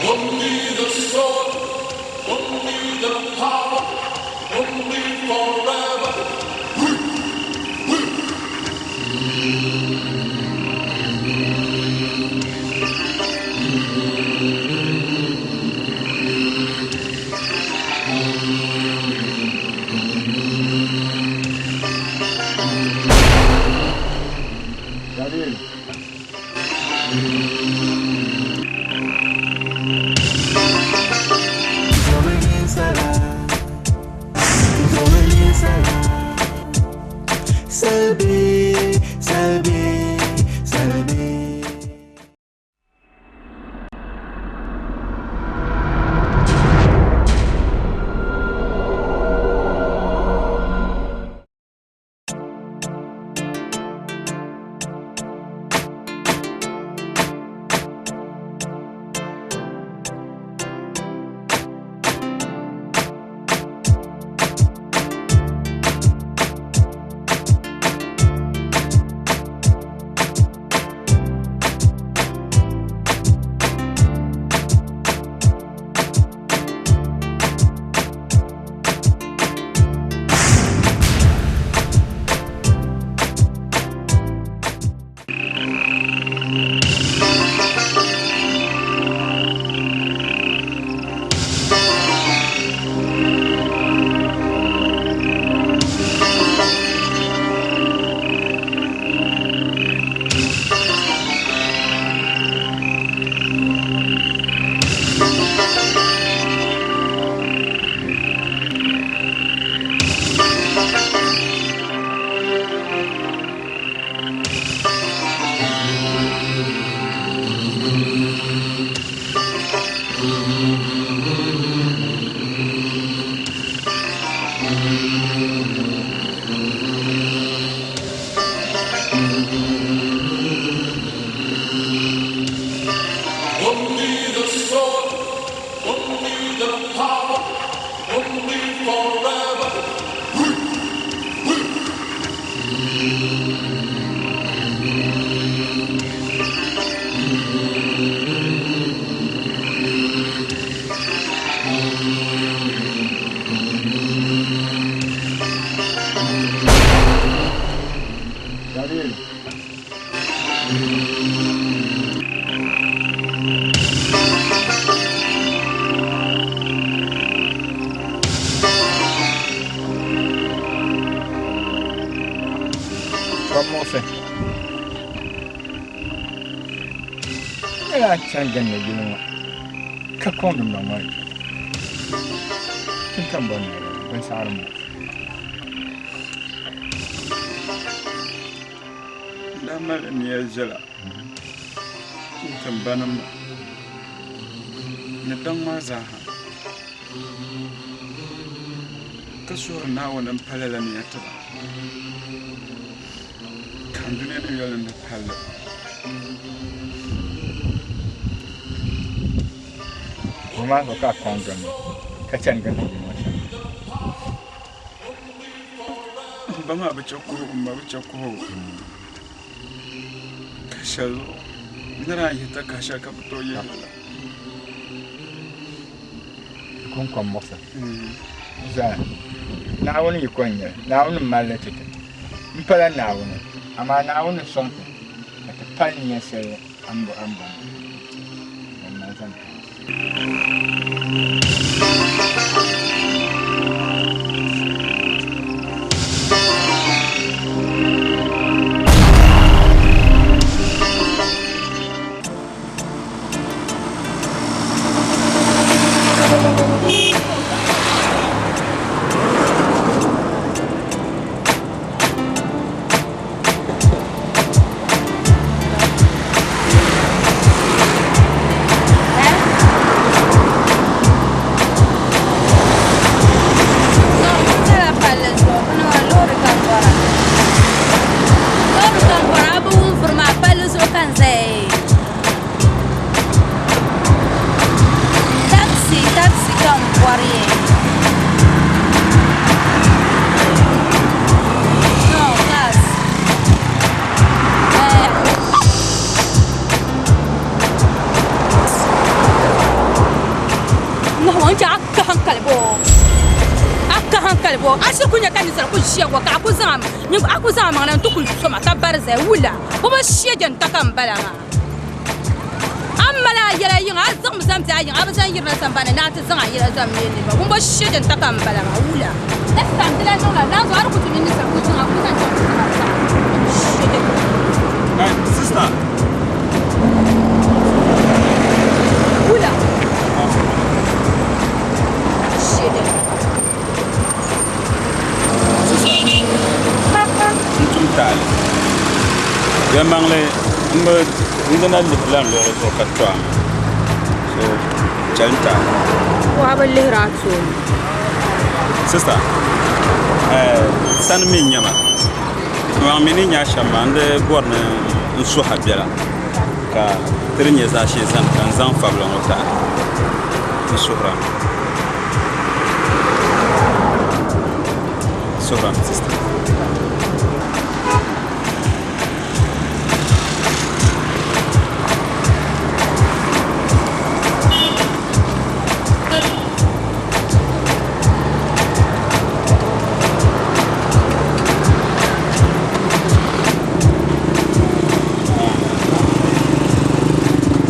Only the sword, only the power, only forever. Selby, Selby, Selby. Only the sword, only the power, only forever. Muɣisi nyɛla a chani gindi yili ŋɔ ka kɔŋ dundoŋ ŋɔ ni kpɛ ti ka m bɔri ni binsaɣiri m-bɔŋɔ. N daa mali nia viɛla n-ti m banim maa ni daŋ maa zaaha, ka suhiri Naawuni m-pa lala nia ti ba, ka n dunianim yɛli ni di palli. Ŋɔ maa zuɣu ka a kɔŋ gindi ka chani gindi yili ŋɔ shɛm. M ba maa bi chɛ kuhigu, m ma bi chɛ kuhigu. Ka shɛli zuɣu n ni daa yihi takahi shɛli ka bɛ tooi yihi li la. Di kɔŋko m-muɣisi zaa. Naawuni yiko n-nyɛ li. Naawuni m-mali li ti ti. M pala Naawuni, amaa Naawuni ni sɔŋ ti ka ti pali nia shɛli a ni bɔri ni mali zaŋ ti a. ku nya ka ninsal ku ʒiya ŋɔ ka a ku zaŋ a ku zaŋ a maŋ na nti kuli to ma ka bari zaya wula bɔ bɔ shɛjɛn ka ka m bala maa. A ni mali a yɛla yiŋa, a zaŋmi zaŋ be a yiŋa, a bi zaŋ yirina sambani ni a ti zaŋ a yɛla zaŋ me niriba. Ŋun bo shɛjɛn ta ka m bala maa wula. Next time di lahi niŋla naanzu a di ku ti mini ninsal ku zaŋ a ku zaŋ chaŋ ti zaŋ a zaɣa shɛjɛn. Hey, sister. Wula. Shɛjɛn. N tum taali. Yɛlimaŋli m bi n di na lihirila n luɣili zuɣu ka to a maa. So chɛli n taali. Ko a bi lihiri a tooni. Sista, eh, sani mi n-nyɛ ma. Maŋ mi ni nya shɛm maa, n di bɔri ni n suhi a biɛla ka ti di nyɛ zaashee zani ka n zaŋ fabila ŋɔ tahi n suhira. Suhira, sista.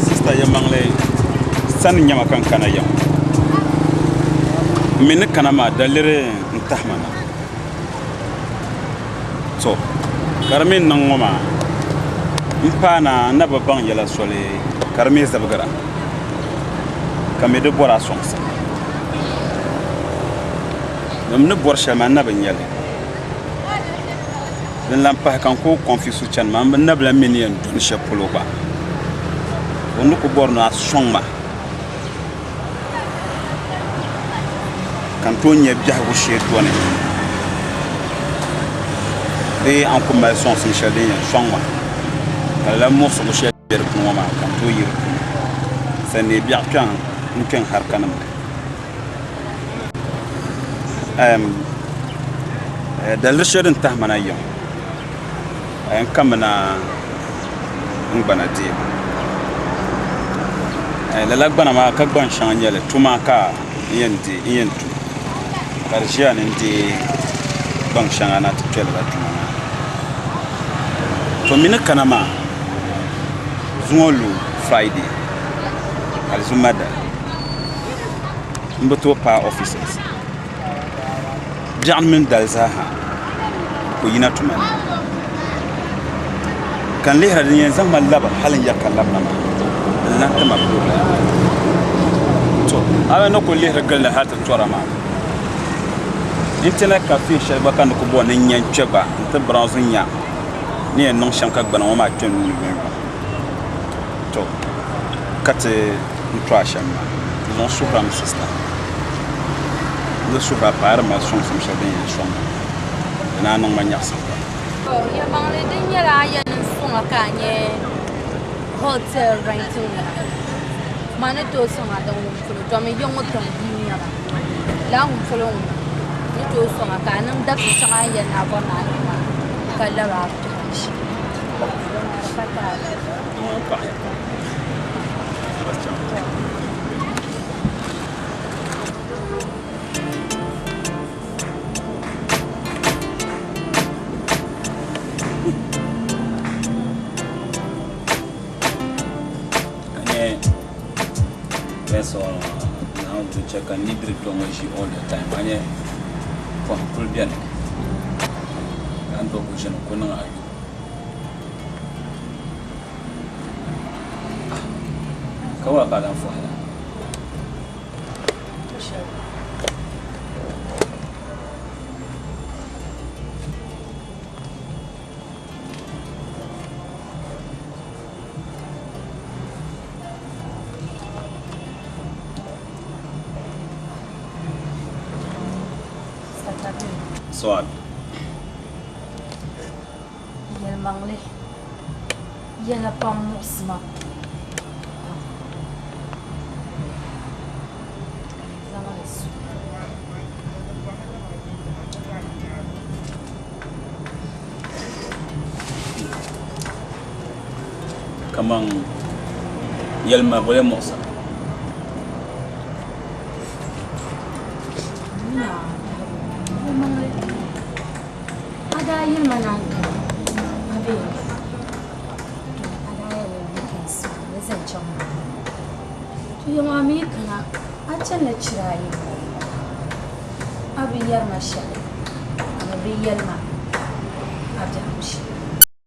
Sista yɛlimaŋli sani nyɛma ka n kana ya ŋɔ m mi ni kana maa daliri n tahi ma na To ka di mi niŋ ŋɔ maa m paana n na bi baŋ yɛla soli ka di mi zibigira ka mi di bɔri a sɔŋsim m ni bɔri shɛli maa n na bi nya li din lahi pahi ka n ku kɔnfiusi chani maa n na bi lahi mi ni yɛn dɔni shɛli polo gba n ni ku bɔri ni a sɔŋ ma Ka n tooi nya biɛhigu shee dɔni bee a ni ku mali sɔŋsim shɛli din yɛn sɔŋ ma ka lala muɣisigu shɛli bɛ di puuni ŋɔ maa ka n tooi yi di puuni sani neei biɛɣu kpɛŋ n kpɛŋ harikanim ni. Daliri shɛli din tahi ma na yiŋ n kamina n gbana deebu lala gbana maa ka gban shɛŋa n nyɛli tuma ka n yɛn tum ka di ʒiya ni n deei gbaŋ shɛŋa na ti kpɛ lala tuma maa to mi ni kana maa zuŋɔ lu Friday alizuma dali n bi tooi paai ofiisɛs Biɛɣuni mini dali zaaha ka o yina tuma ni ka n lihira din yɛn zaŋ ma labi hali n ya ka labina maa din lahi ti ma problem. To a mi ni kuli lihiri gilli hali ti tɔra maa internet cafe shɛli gba ka ni ku bɔri ni n nya n-kpe gba n-ti browse nya ni yɛn niŋ shɛm ka gbana ŋɔ maa kpe n nuu ni yomyom. To ka ti n to a shɛm maa n zaŋ suhirami sista n ni suhira paai di mali sɔŋsim shɛli din yɛn sɔŋ ma di naan niŋ ma nyaɣisim pam. Yɛlimaŋli din nyɛla a yɛn niŋ suŋa ka a nyɛ hotel renting ŋɔ ma ni tooi sɔŋ a din ŋun polo domi ya ŋɔ tiŋ bia n-nyɛ ba lala ŋun polo ŋɔ ni tooi sɔŋ a ka a niŋ dabisi shɛŋa a ni yɛli ni a bɔri ni a niŋ maa ka labi a tuma shee. First of all, now to check and need to all the time. Anye pɔhim kuli beni ka n tooi kuli ʒini ku niŋ ayu. Ka wula ka a lahi fɔhira? Sual. Yɛlimaŋli, yɛla pam muɣisi ma pam. Ka n zaŋ li su. Kaman yɛlima boli muɣisa. Yɛlimaŋli. daa yili ma ni a ni kana a be ya domi a daa yɛli ni weekends maa ni zaŋ chaŋ maa. To ya maa mi yi kana a chanila chira ayi a bi yɛri ma shɛli a mi bi yɛli ma a biɛhigu shee.